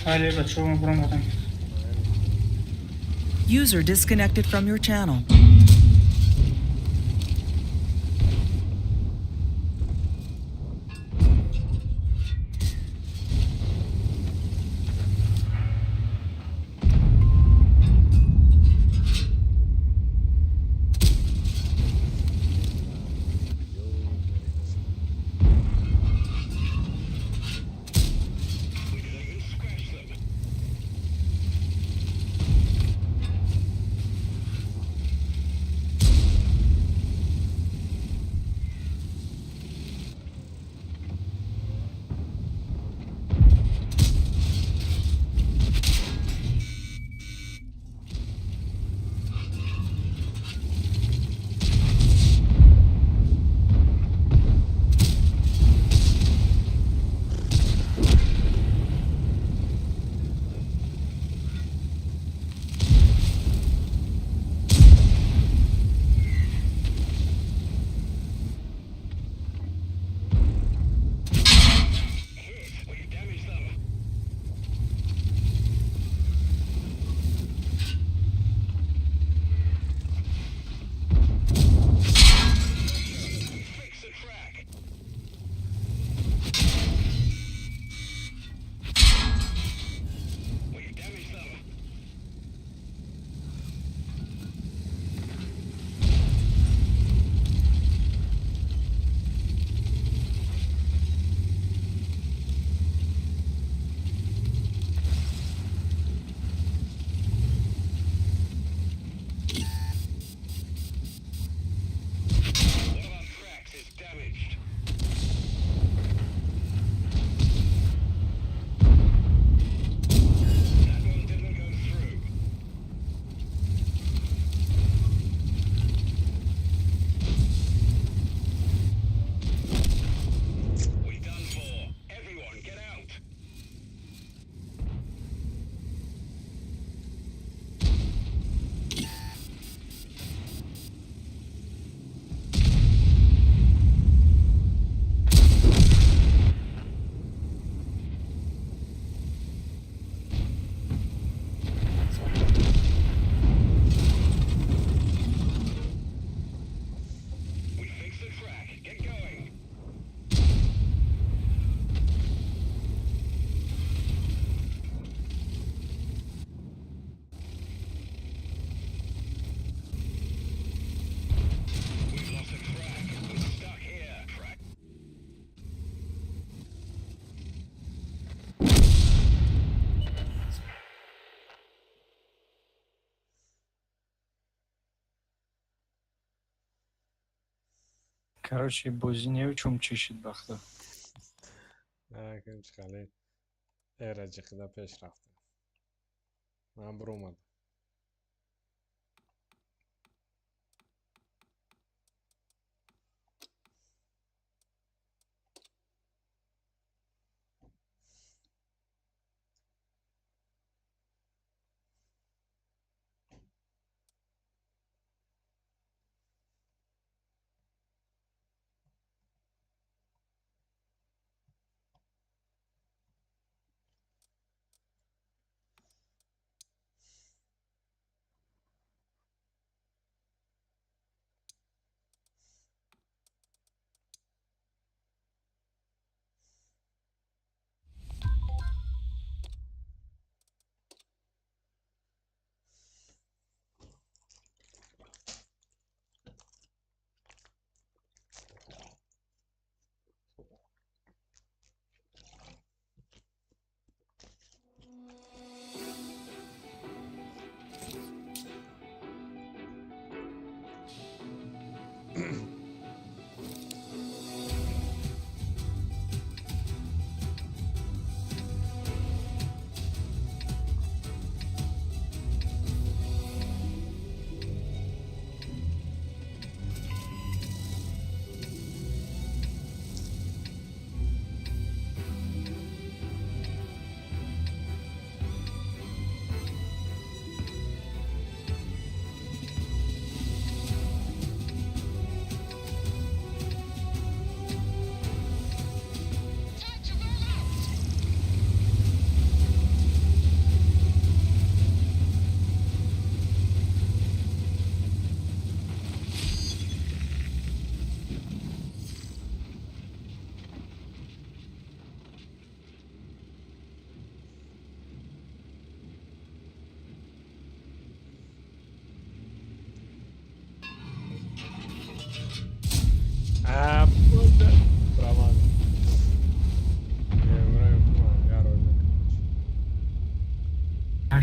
Speaker 6: Бале, бачаҳо, ман буромадам.
Speaker 2: User disconnected from your channel.
Speaker 7: We didn't even scratch them. Hit. We've damaged them. Fix the track. We've damaged them. One of our tracks is damaged. That one didn't go through. We're done for. Everyone, get out. We fixed the track. Get going. We've lost a track. We're stuck here. Track.
Speaker 5: Короче, бозӣ невчум чӣ шид, бахта.
Speaker 4: Накун, хеле эра ҷиқида пеш рафта. Ман буромадам.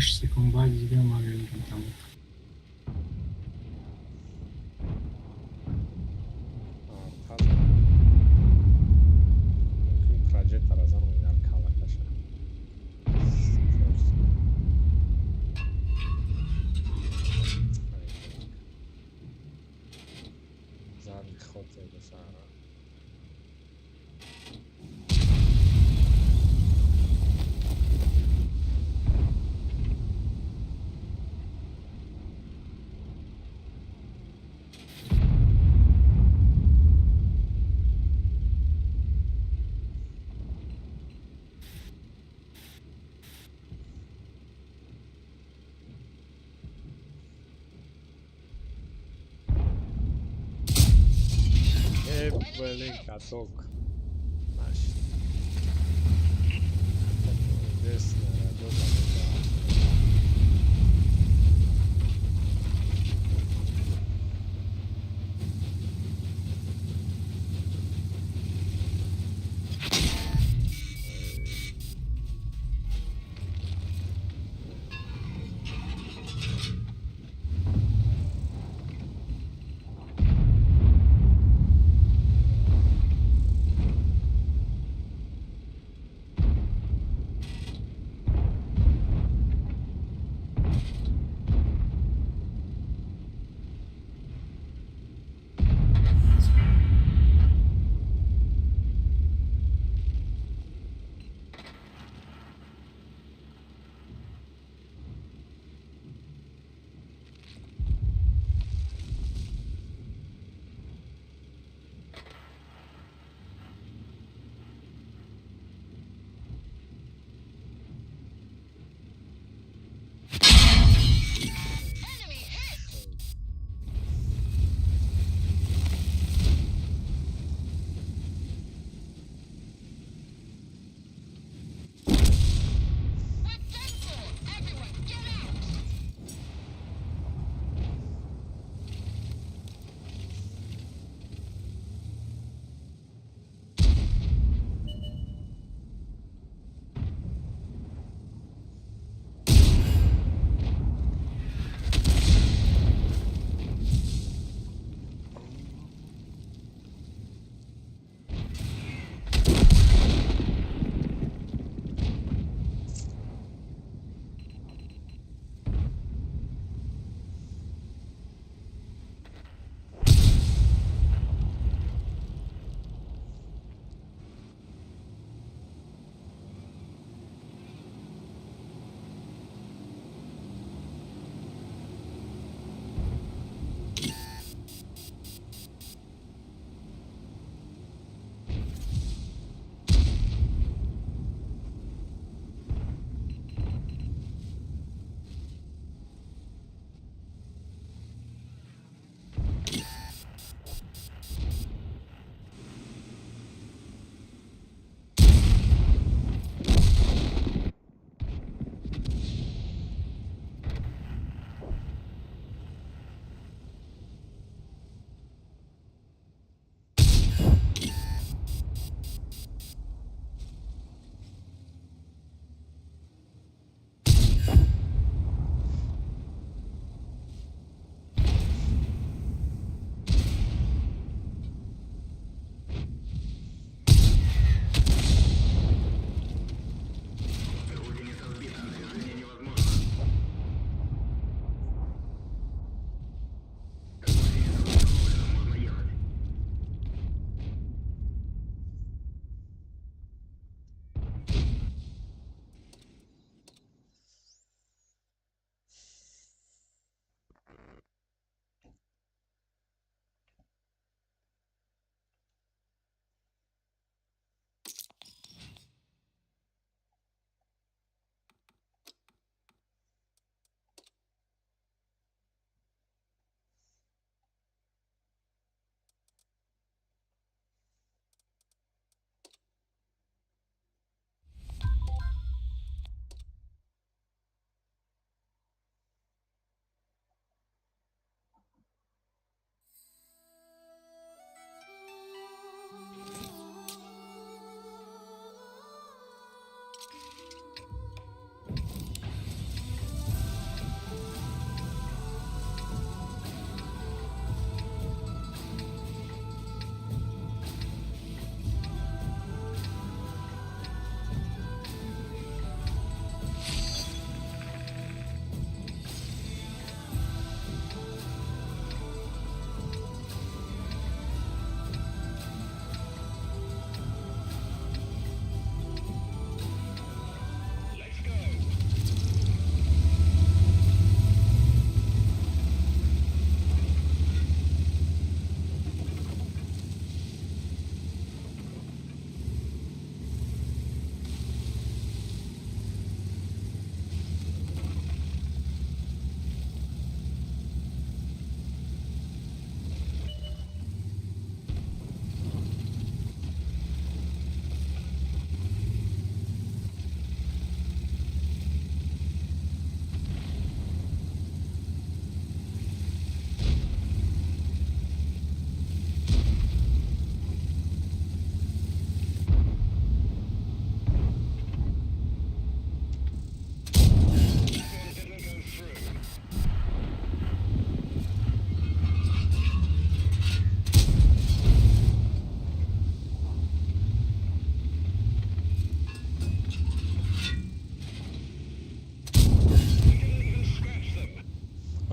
Speaker 5: 8 секунд баъди дига ман мемирам, тамом.
Speaker 4: Арта мумкин прожектора занам, дар калакаша. Форс. Ай, калак. Задний ход зайду сара. Э, блин, каток. Нашид. Каток молодец, нарадо, да.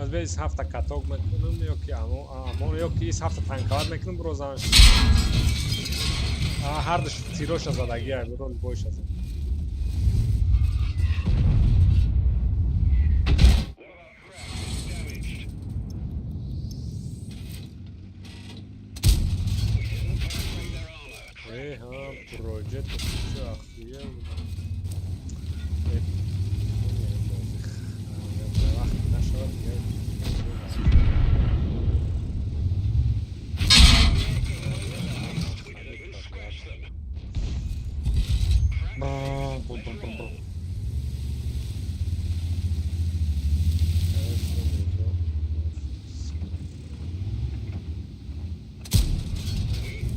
Speaker 4: Аз бе ис ҳафта каток мекунам ё ки амон ё ки ис ҳафта танковать мекунам, буро занш. Ҳардуш тироша задагия, буро любойша зад.
Speaker 7: One of our craft is damaged. We didn't penetrate their armor.
Speaker 4: Э, ҳа, проҷет чӣ ахтия. Вақт нашавад дигар.
Speaker 7: We didn't even scratch them.
Speaker 1: Бу-бу-бу-бу.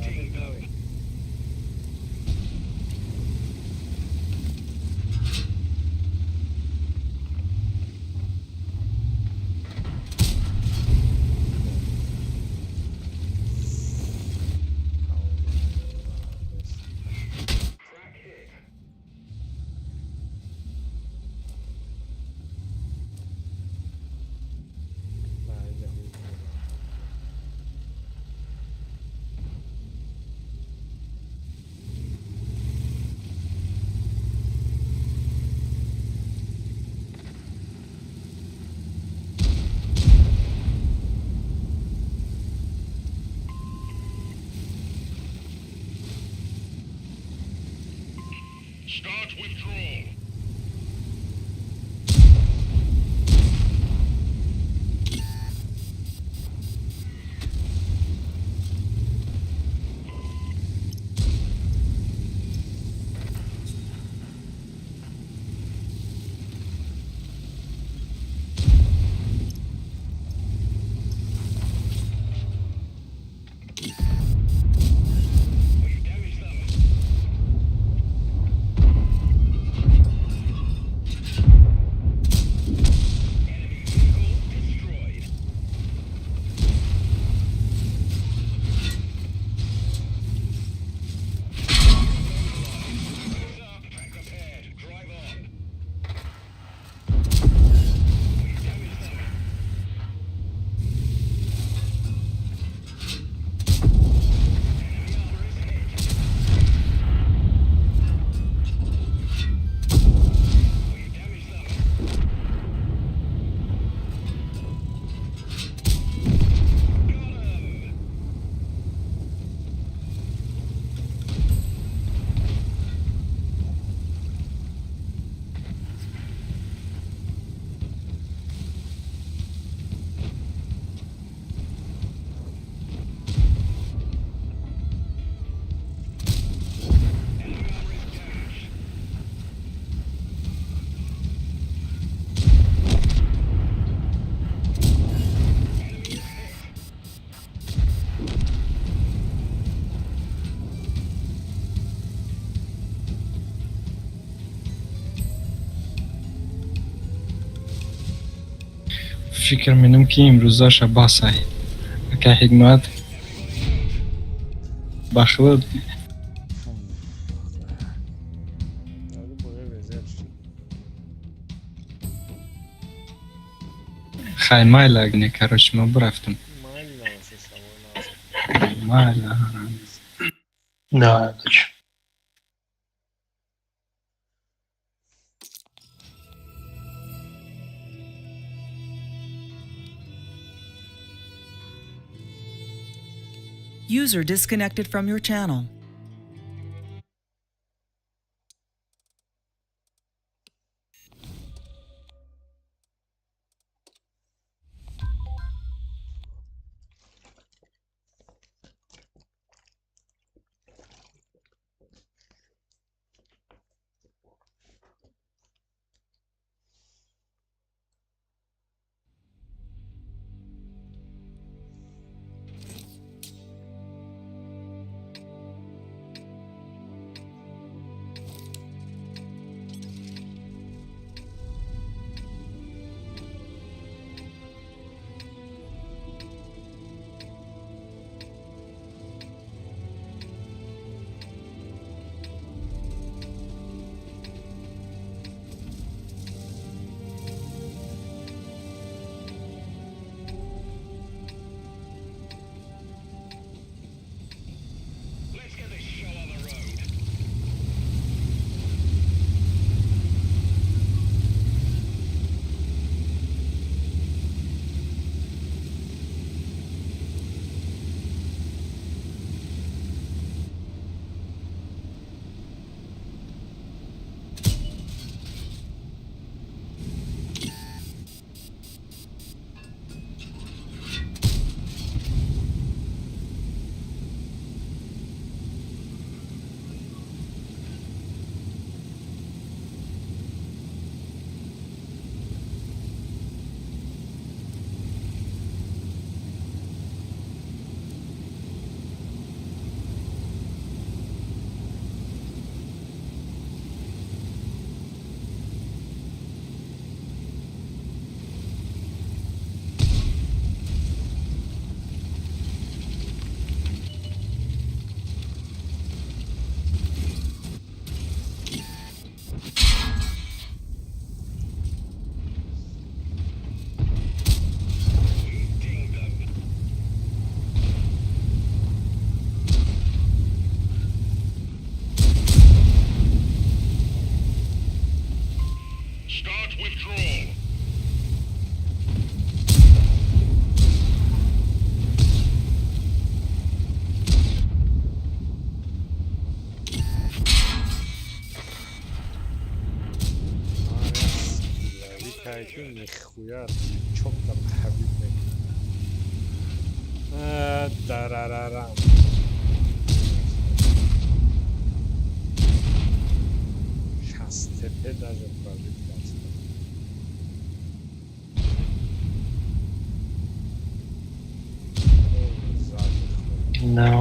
Speaker 7: Dinged them. Crack hit. Start withdrawal. We've damaged them. Enemy vehicle destroyed. Heads up. Track repaired. Drive on. We've damaged them. Enemy armor is hit. We've damaged them. Got 'em. Enemy armor is damaged. Enemy is hit.
Speaker 5: Фикр менам, ки имрӯзаша басай, ака Ҳикмат, ба худ.
Speaker 4: Надо более везет.
Speaker 5: Хай, майла, не, короче, ма бурафтам.
Speaker 4: Майли намасе, шавой намасе.
Speaker 5: Майла.
Speaker 3: Да, точно.
Speaker 2: User disconnected from your channel.
Speaker 7: Withdrawal.
Speaker 4: Скилловик ки нихуя чётко пробить мекунад. Дарарарам. 60 тепе даже пробить кард. Сзади хуй.
Speaker 3: No.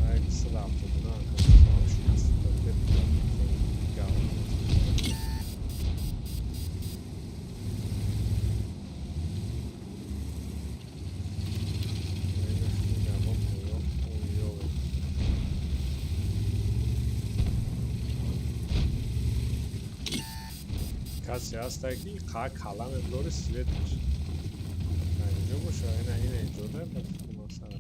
Speaker 4: Ай, 179 60 тепе пробить кард. Касе ҳастае, ки қа кала мебурори, свет мешавад. Инҷо боша, ина, ина инҷода ба фикри ман сар.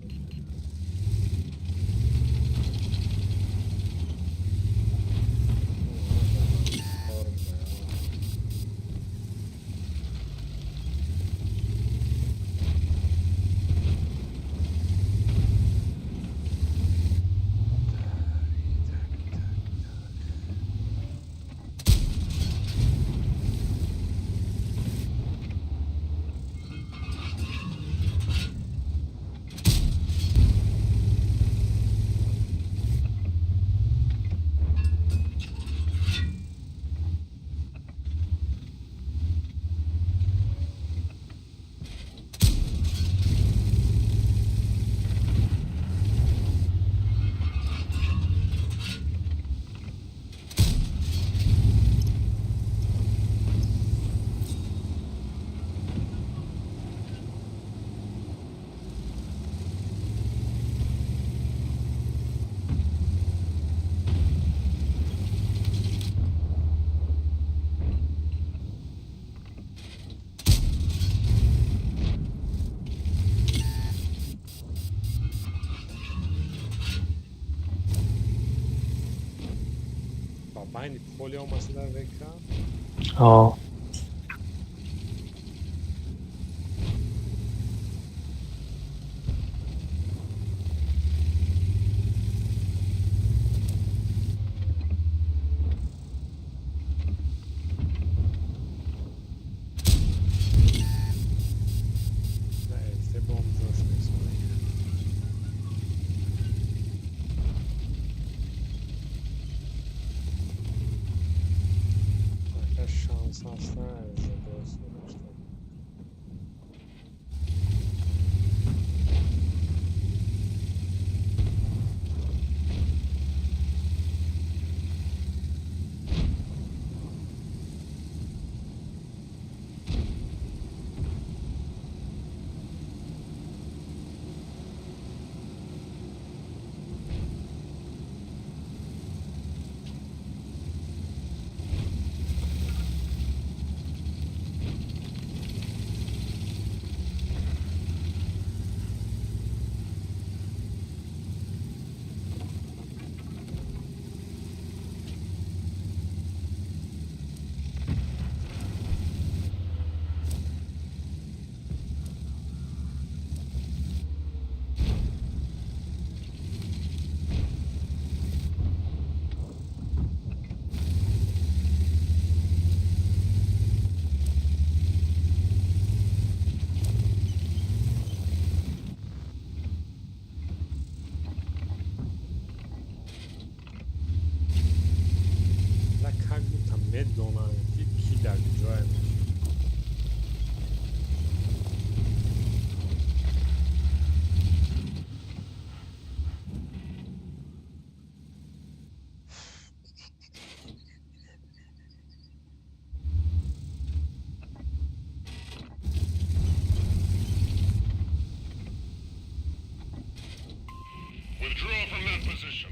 Speaker 4: Ба байни поле омасада века.
Speaker 3: О.
Speaker 4: На ЛТ бом ҷош нест. Ака, шанс ҳаста задос дошта. На, как будто медонанд, ки ки дар куҷое мешавад.
Speaker 7: Withdraw from that position.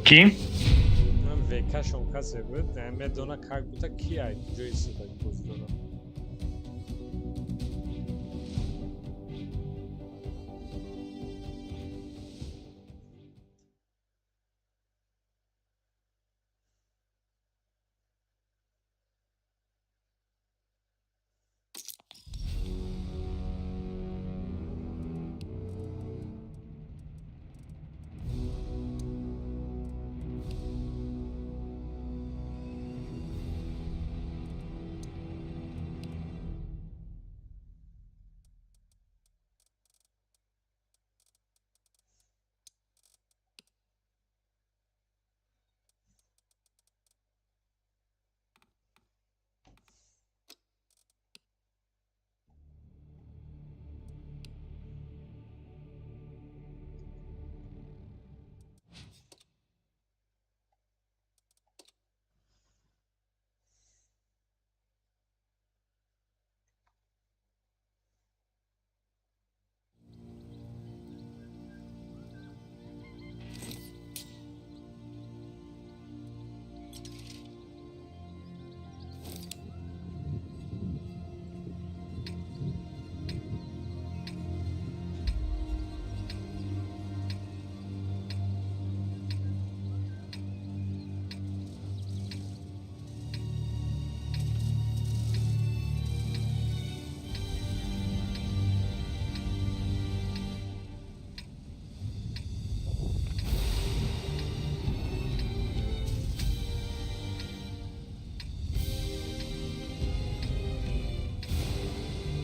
Speaker 3: Кӣ?
Speaker 4: Ман ВКшон касе буд, медона, как будто ки ай ҷои истодаги бозӣ дорад.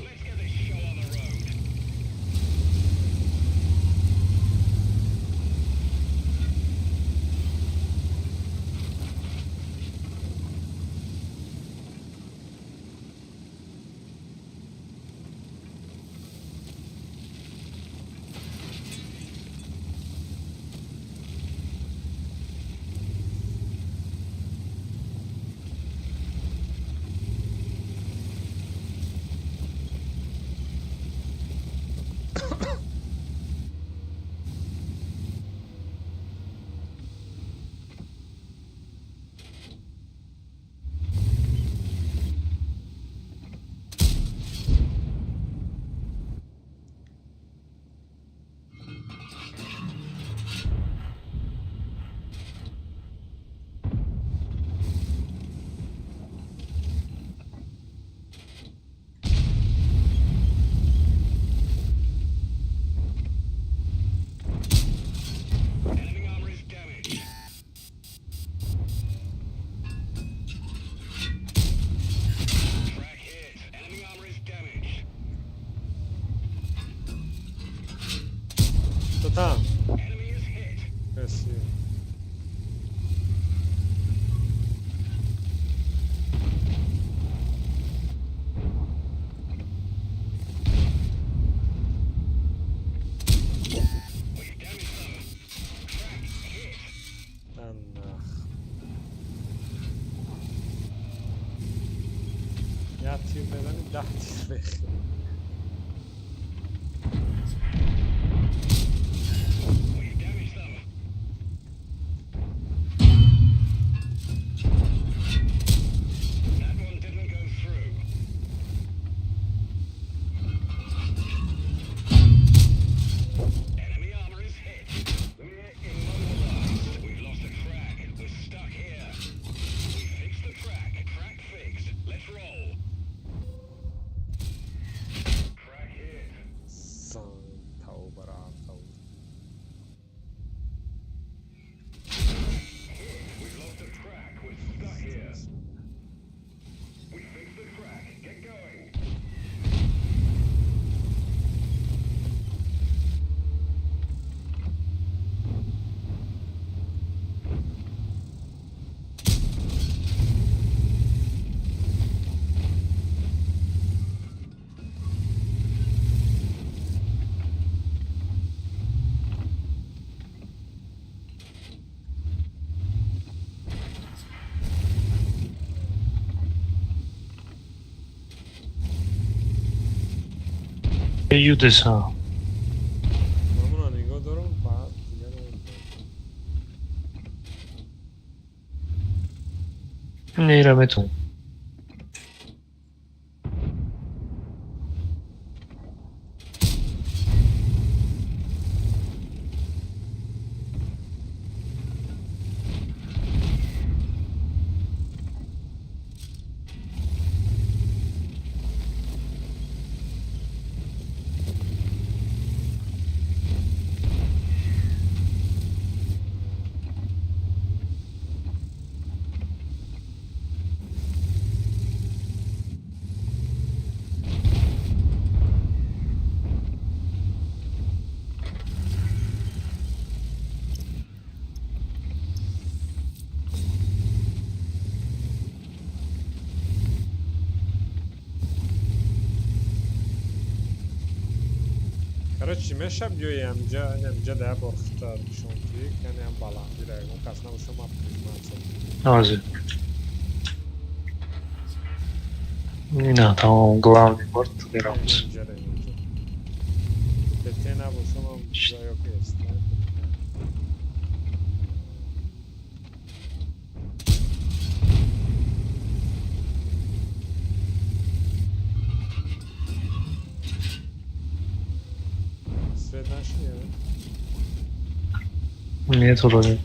Speaker 7: Let's get this show on the road. Enemy armor is damaged. Track hit. Enemy armor is damaged.
Speaker 4: Кто там?
Speaker 7: Enemy is hit.
Speaker 4: Красиво.
Speaker 7: We've damaged them. Track hit.
Speaker 4: Анах. Я тир мезани, 10 тир мехӯрӣ.
Speaker 7: We've damaged them. That one didn't go through. Enemy armor is hit. We're immobilized. We've lost a track. We're stuck here. We fixed the track. Track fixed. Let's roll. Track hit.
Speaker 4: Зан тавба рафта.
Speaker 7: We've lost a track. We're stuck here. We fixed the track. Get going.
Speaker 3: Юдеса.
Speaker 4: Мамуна нигоҳ дорам, баъд дигар намедонам.
Speaker 3: Нера метавонем.
Speaker 4: Короче, меша биёи амҷа, амҷа да бор хута нишон ки, яъне ам баландира, ягон кас набоша, ма прижиматься.
Speaker 3: Ҳозир. Ина, тамом, главный борт меравад.
Speaker 4: Инҷа да инҷа. ТТ набоша, ман ҷо ки аст. Свет нашли,
Speaker 3: Нет, вроде.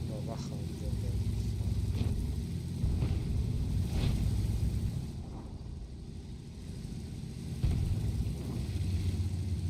Speaker 4: Бабаха.
Speaker 7: Damage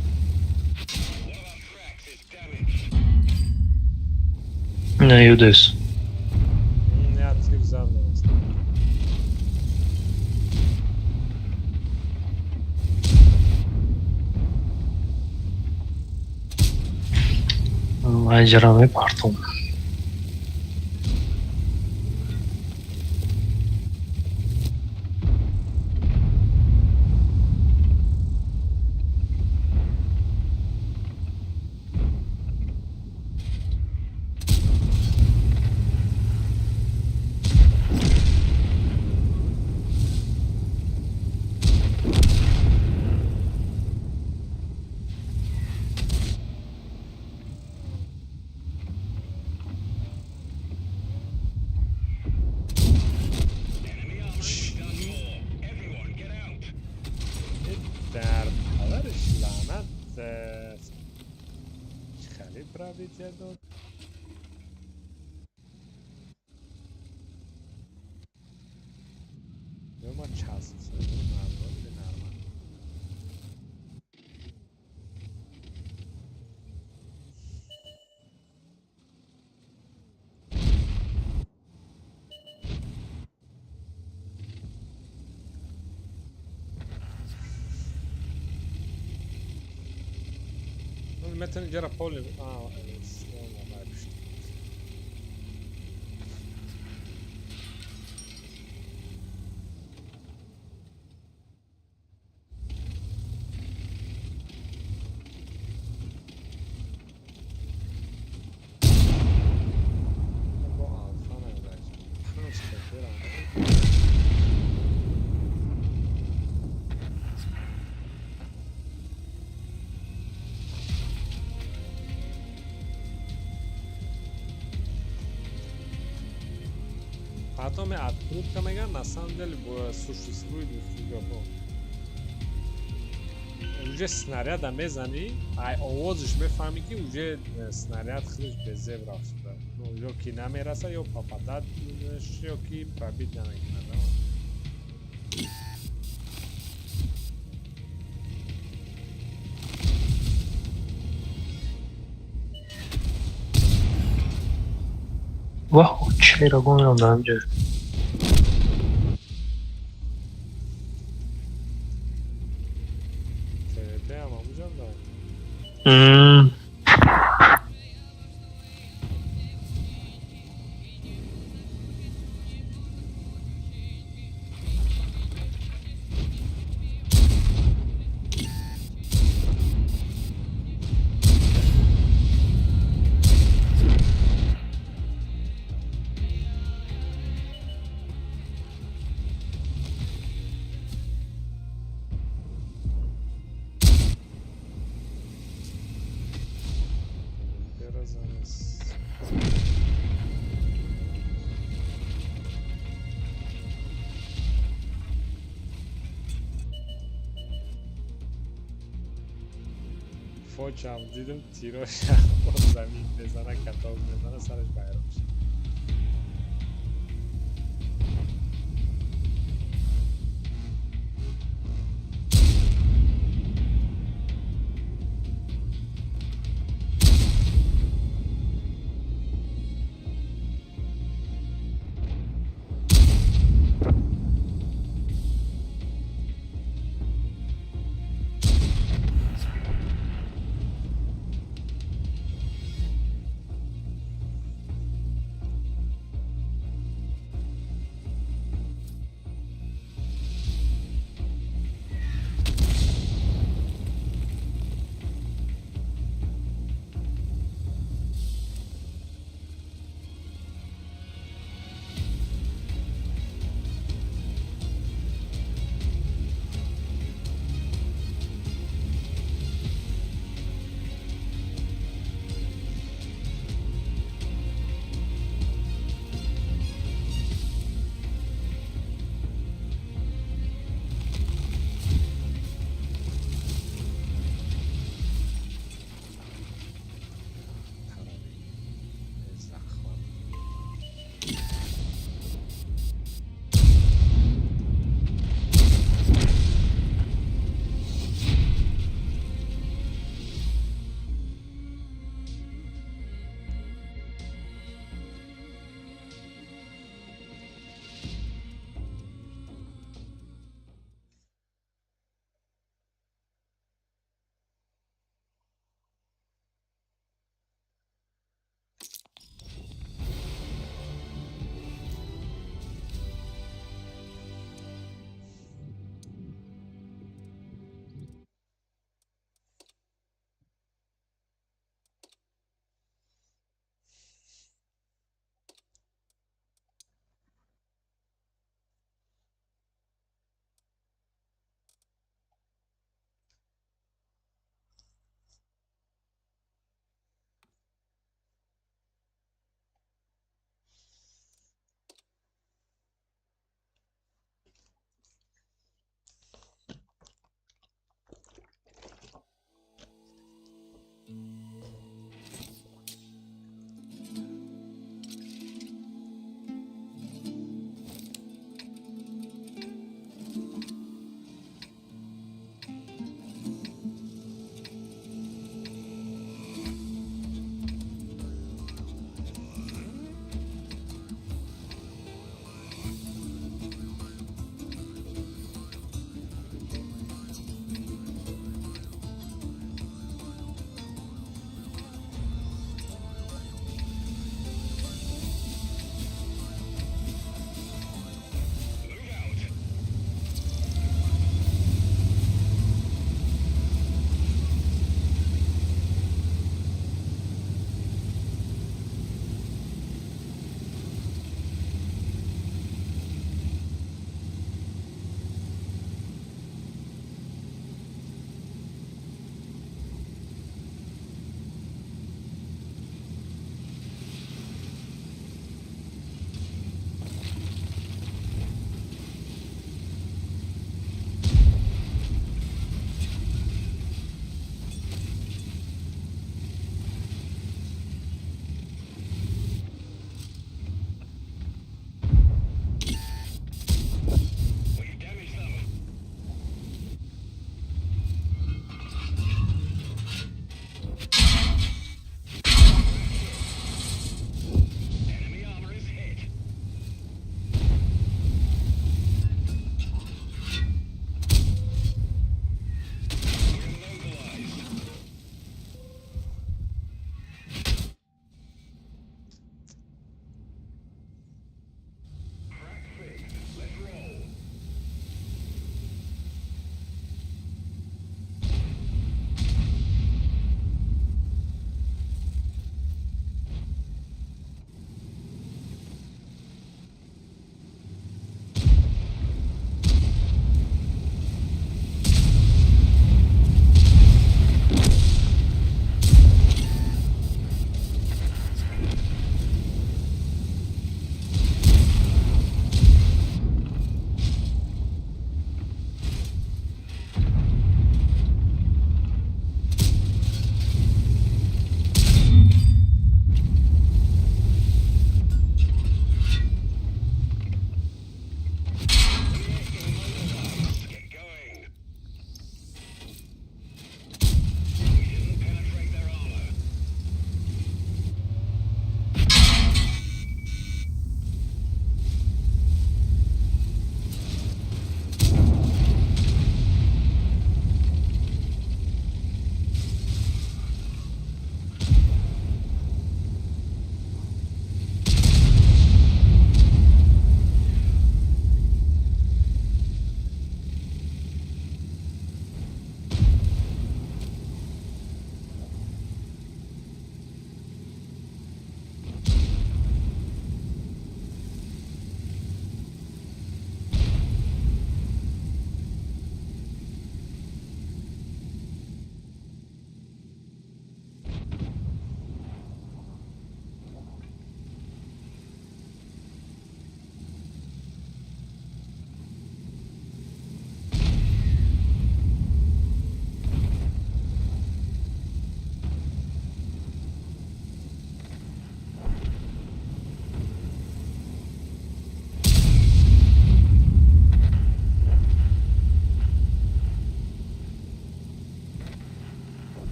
Speaker 7: them. One of our tracks is damaged.
Speaker 3: На ЮДС.
Speaker 4: Я тир заново.
Speaker 3: Айҷара мепартом.
Speaker 7: Enemy armor is done for. Everyone get out.
Speaker 4: Дар падариш лаънат, хеле пробитие дод. Ё ма часп нормал или нормал. Метавонӣ ҷара поли. Потом открутка меган, на самом деле существует услуга бо. Уже снаряда мезанӣ, ай овозиш мефаҳмӣ, ки уже снаряд худаш безеб рафт шуда. Ну, ё ки намераса, ё попадать, ё ки пробить намекунад.
Speaker 3: Ваҳ, чера гумам дар ҳамҷо.
Speaker 4: ТВП ҳам ҳамуҷам да. Перезанес. Фочам дидим, тирошам замин мезана, каток мезана, сараш байрам шид.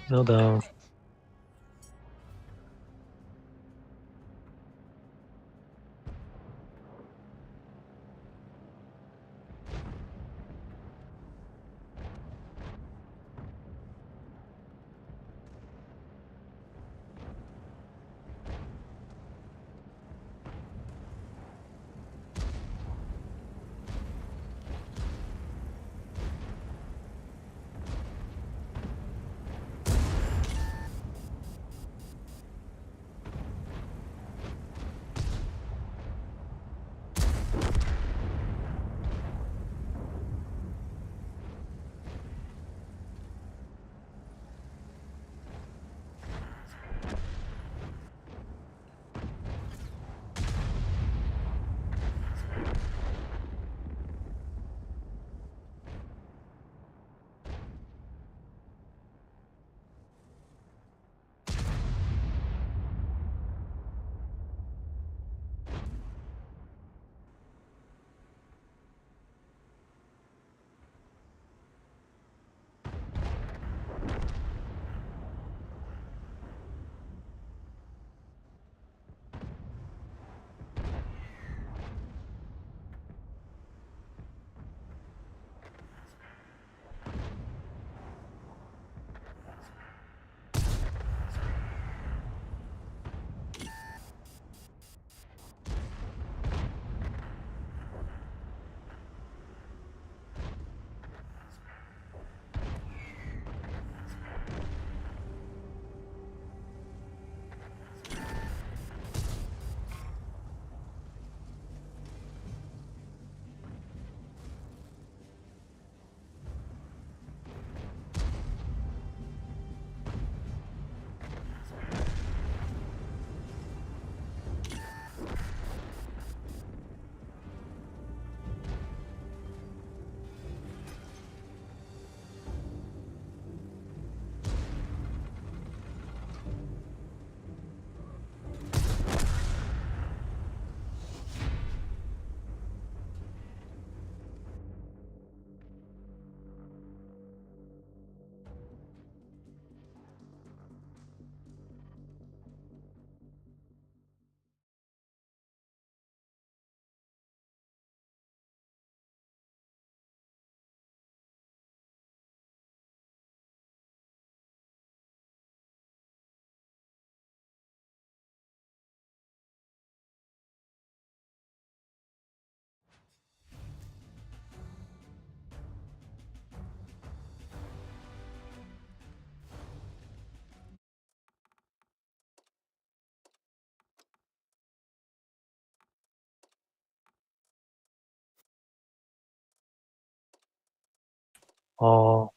Speaker 3: Ну да. О.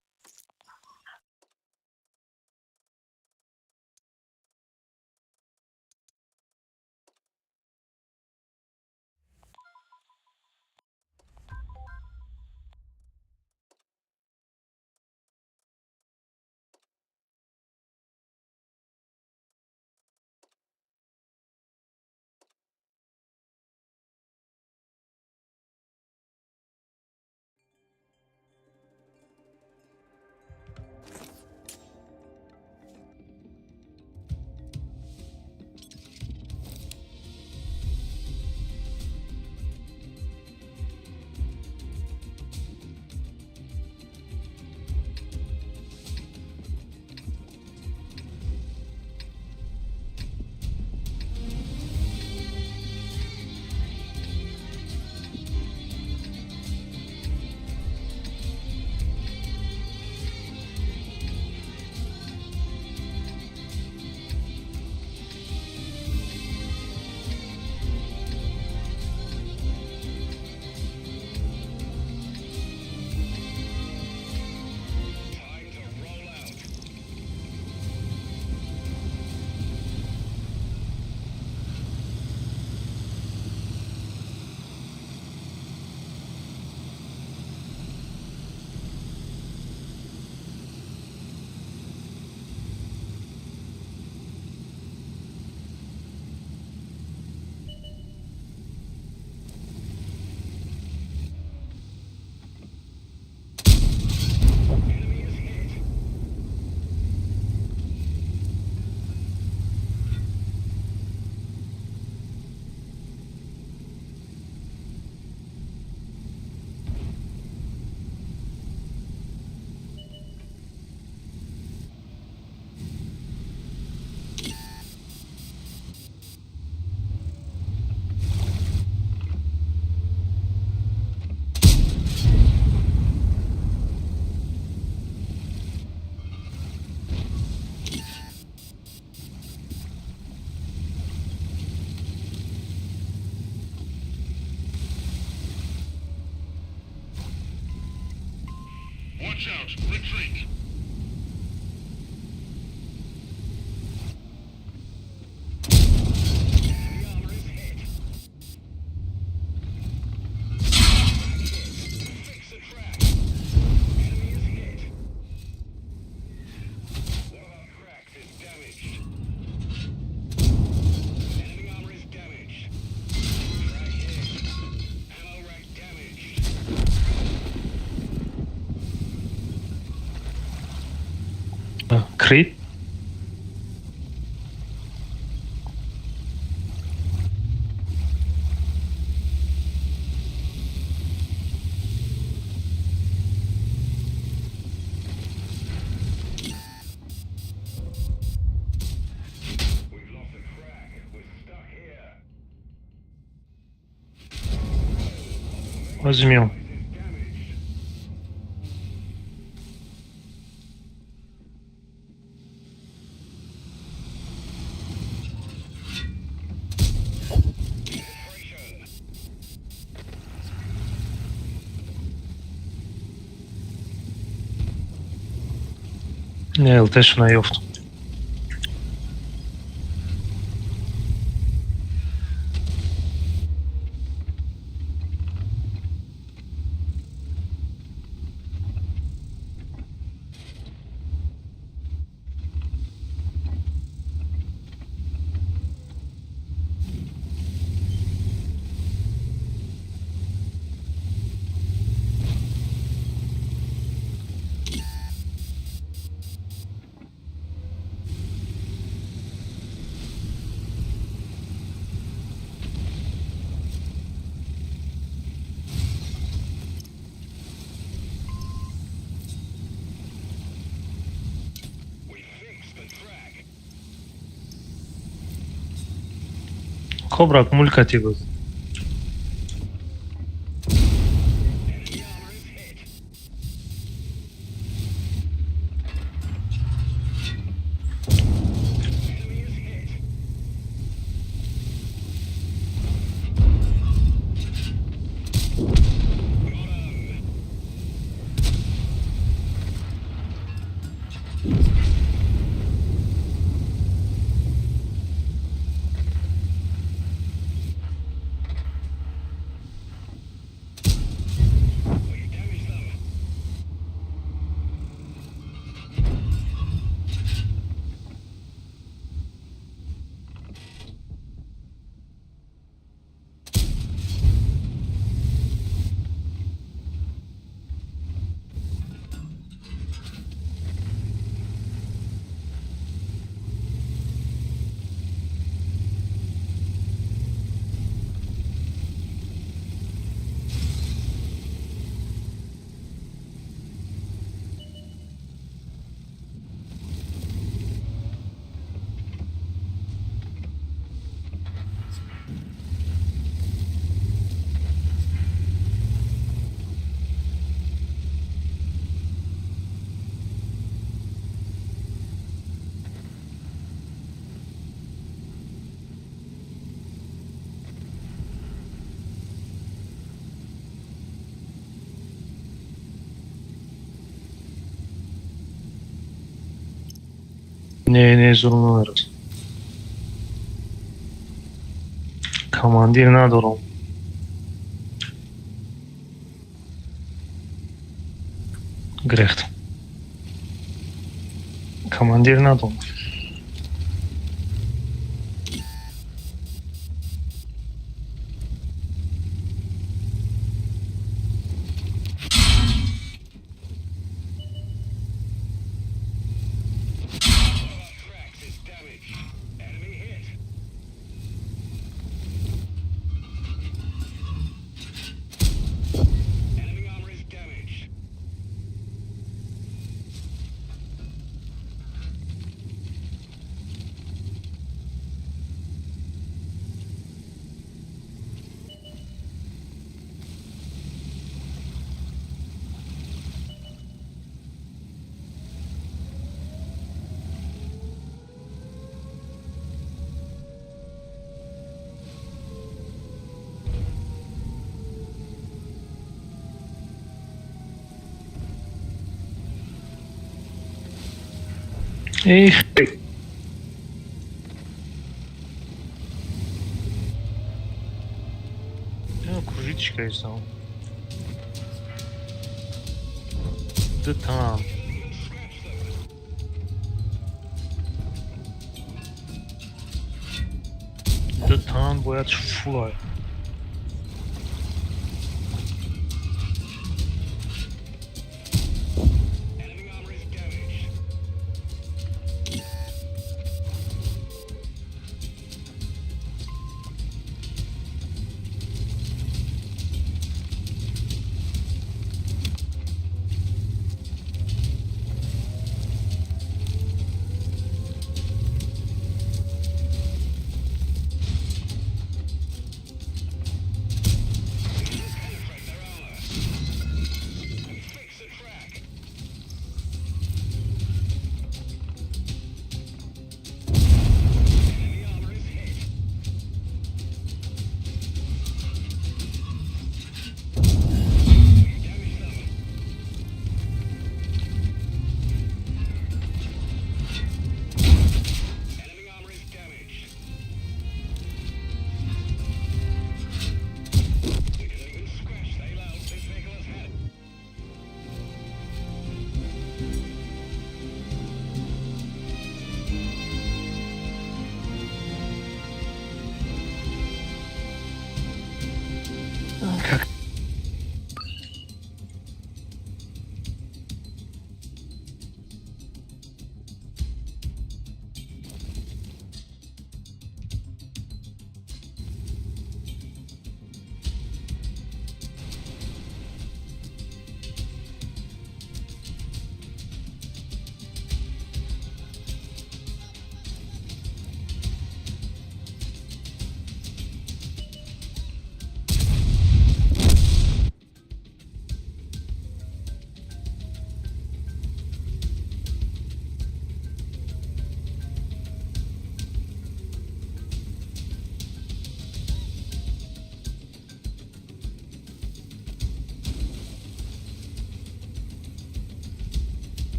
Speaker 3: Крит.
Speaker 7: We've lost a track. We're stuck here.
Speaker 3: Возьмем.
Speaker 7: Is damaged. Penetration.
Speaker 3: Не, ЛТ наёфт.
Speaker 7: We fixed the track.
Speaker 3: Кобра мулькати буд.
Speaker 7: Enemy armor is hit. Enemy is hit. Got 'em. We damaged them.
Speaker 3: Не, не, зур намерас. Командир надорам. Грехт. Командир надорам.
Speaker 7: One of our tracks is damaged. Enemy hit. Enemy armor is damaged.
Speaker 3: Эх. Кружиточка и сам. Да там. Да там бояд фулай.
Speaker 7: Enemy armor is damaged.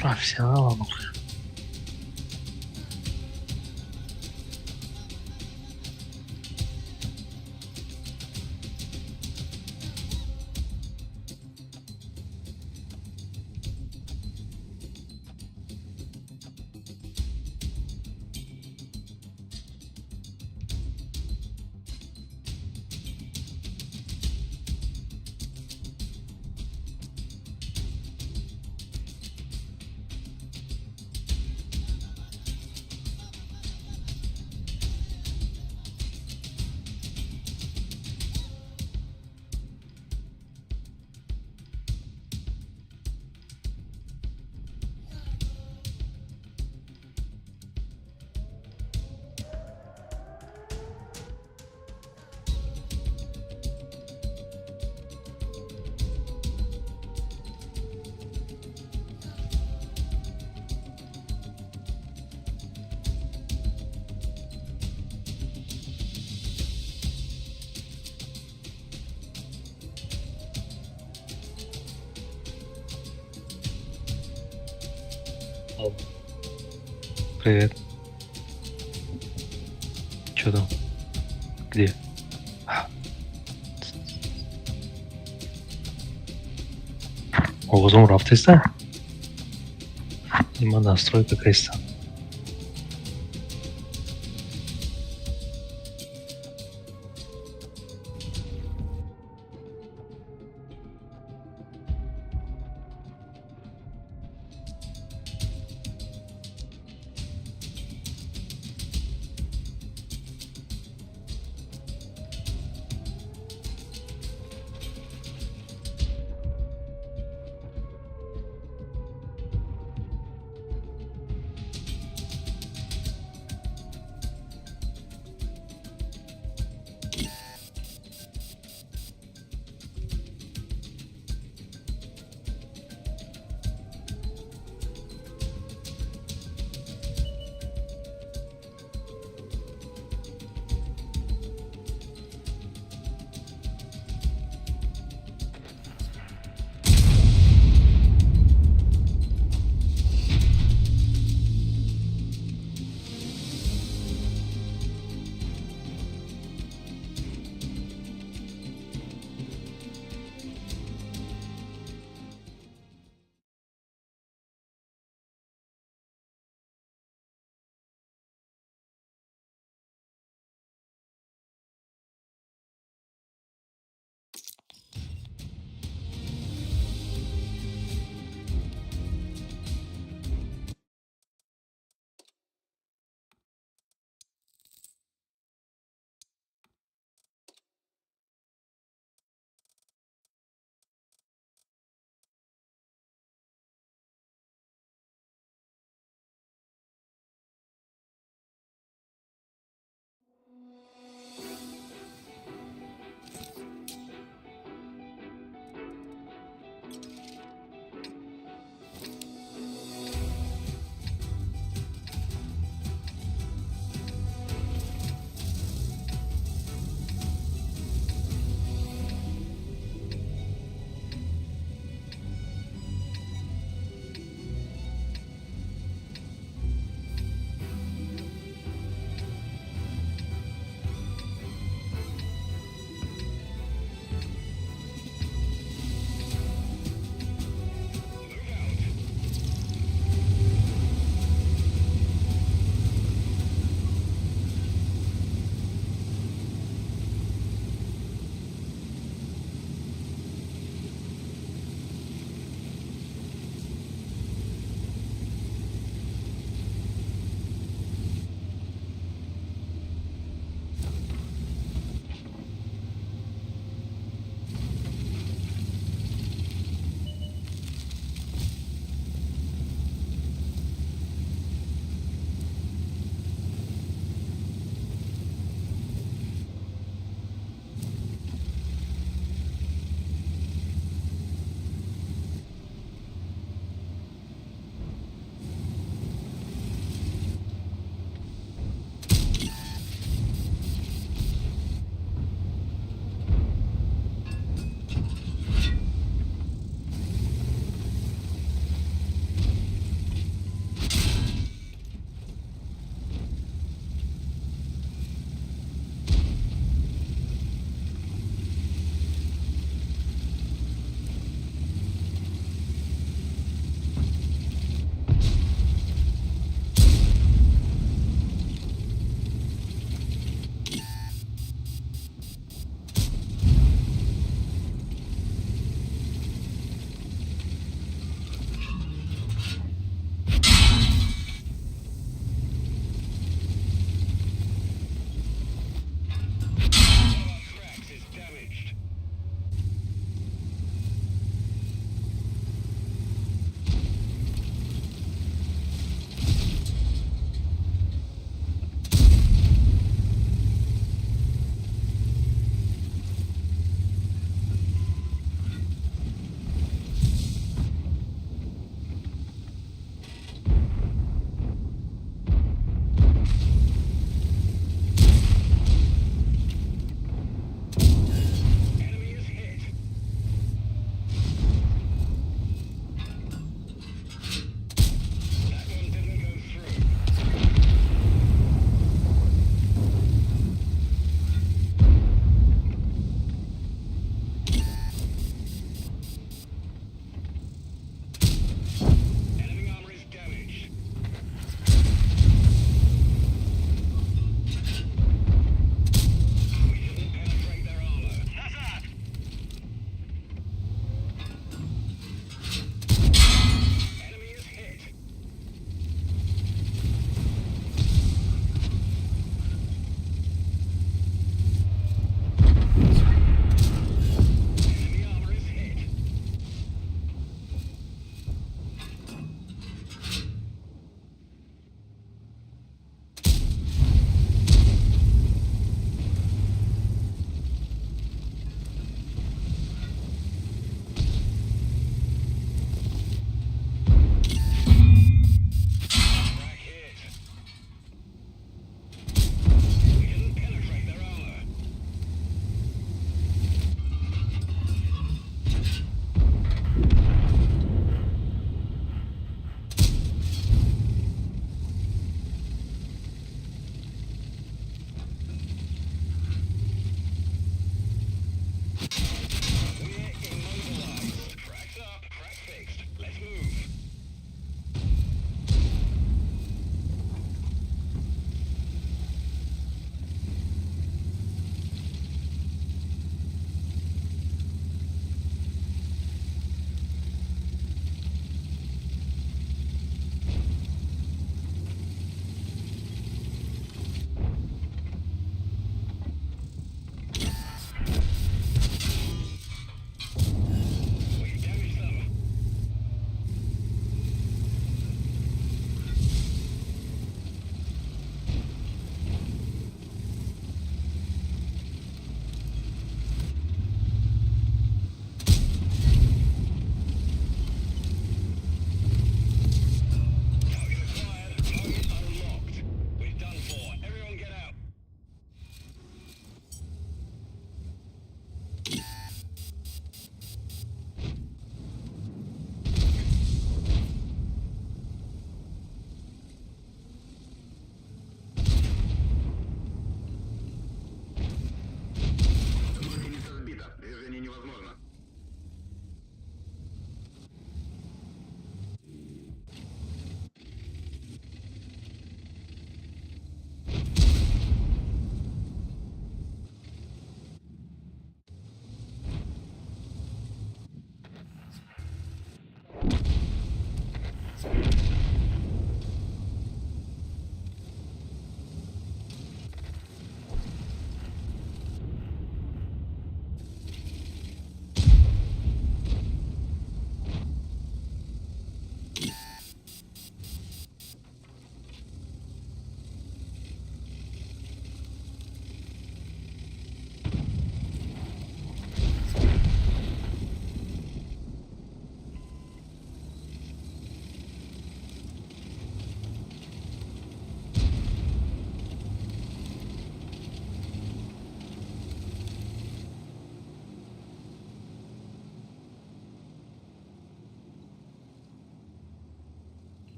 Speaker 3: Профессионал. Привет. Чё там? Где? Овозом рафтеста? Има настройка креста.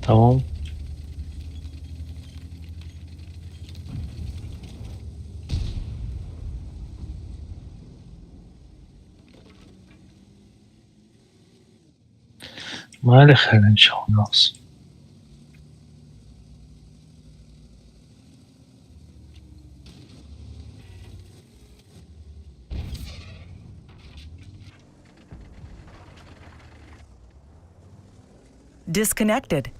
Speaker 3: Тамом. Майли, хайр, иншоалло.
Speaker 2: Disconnected.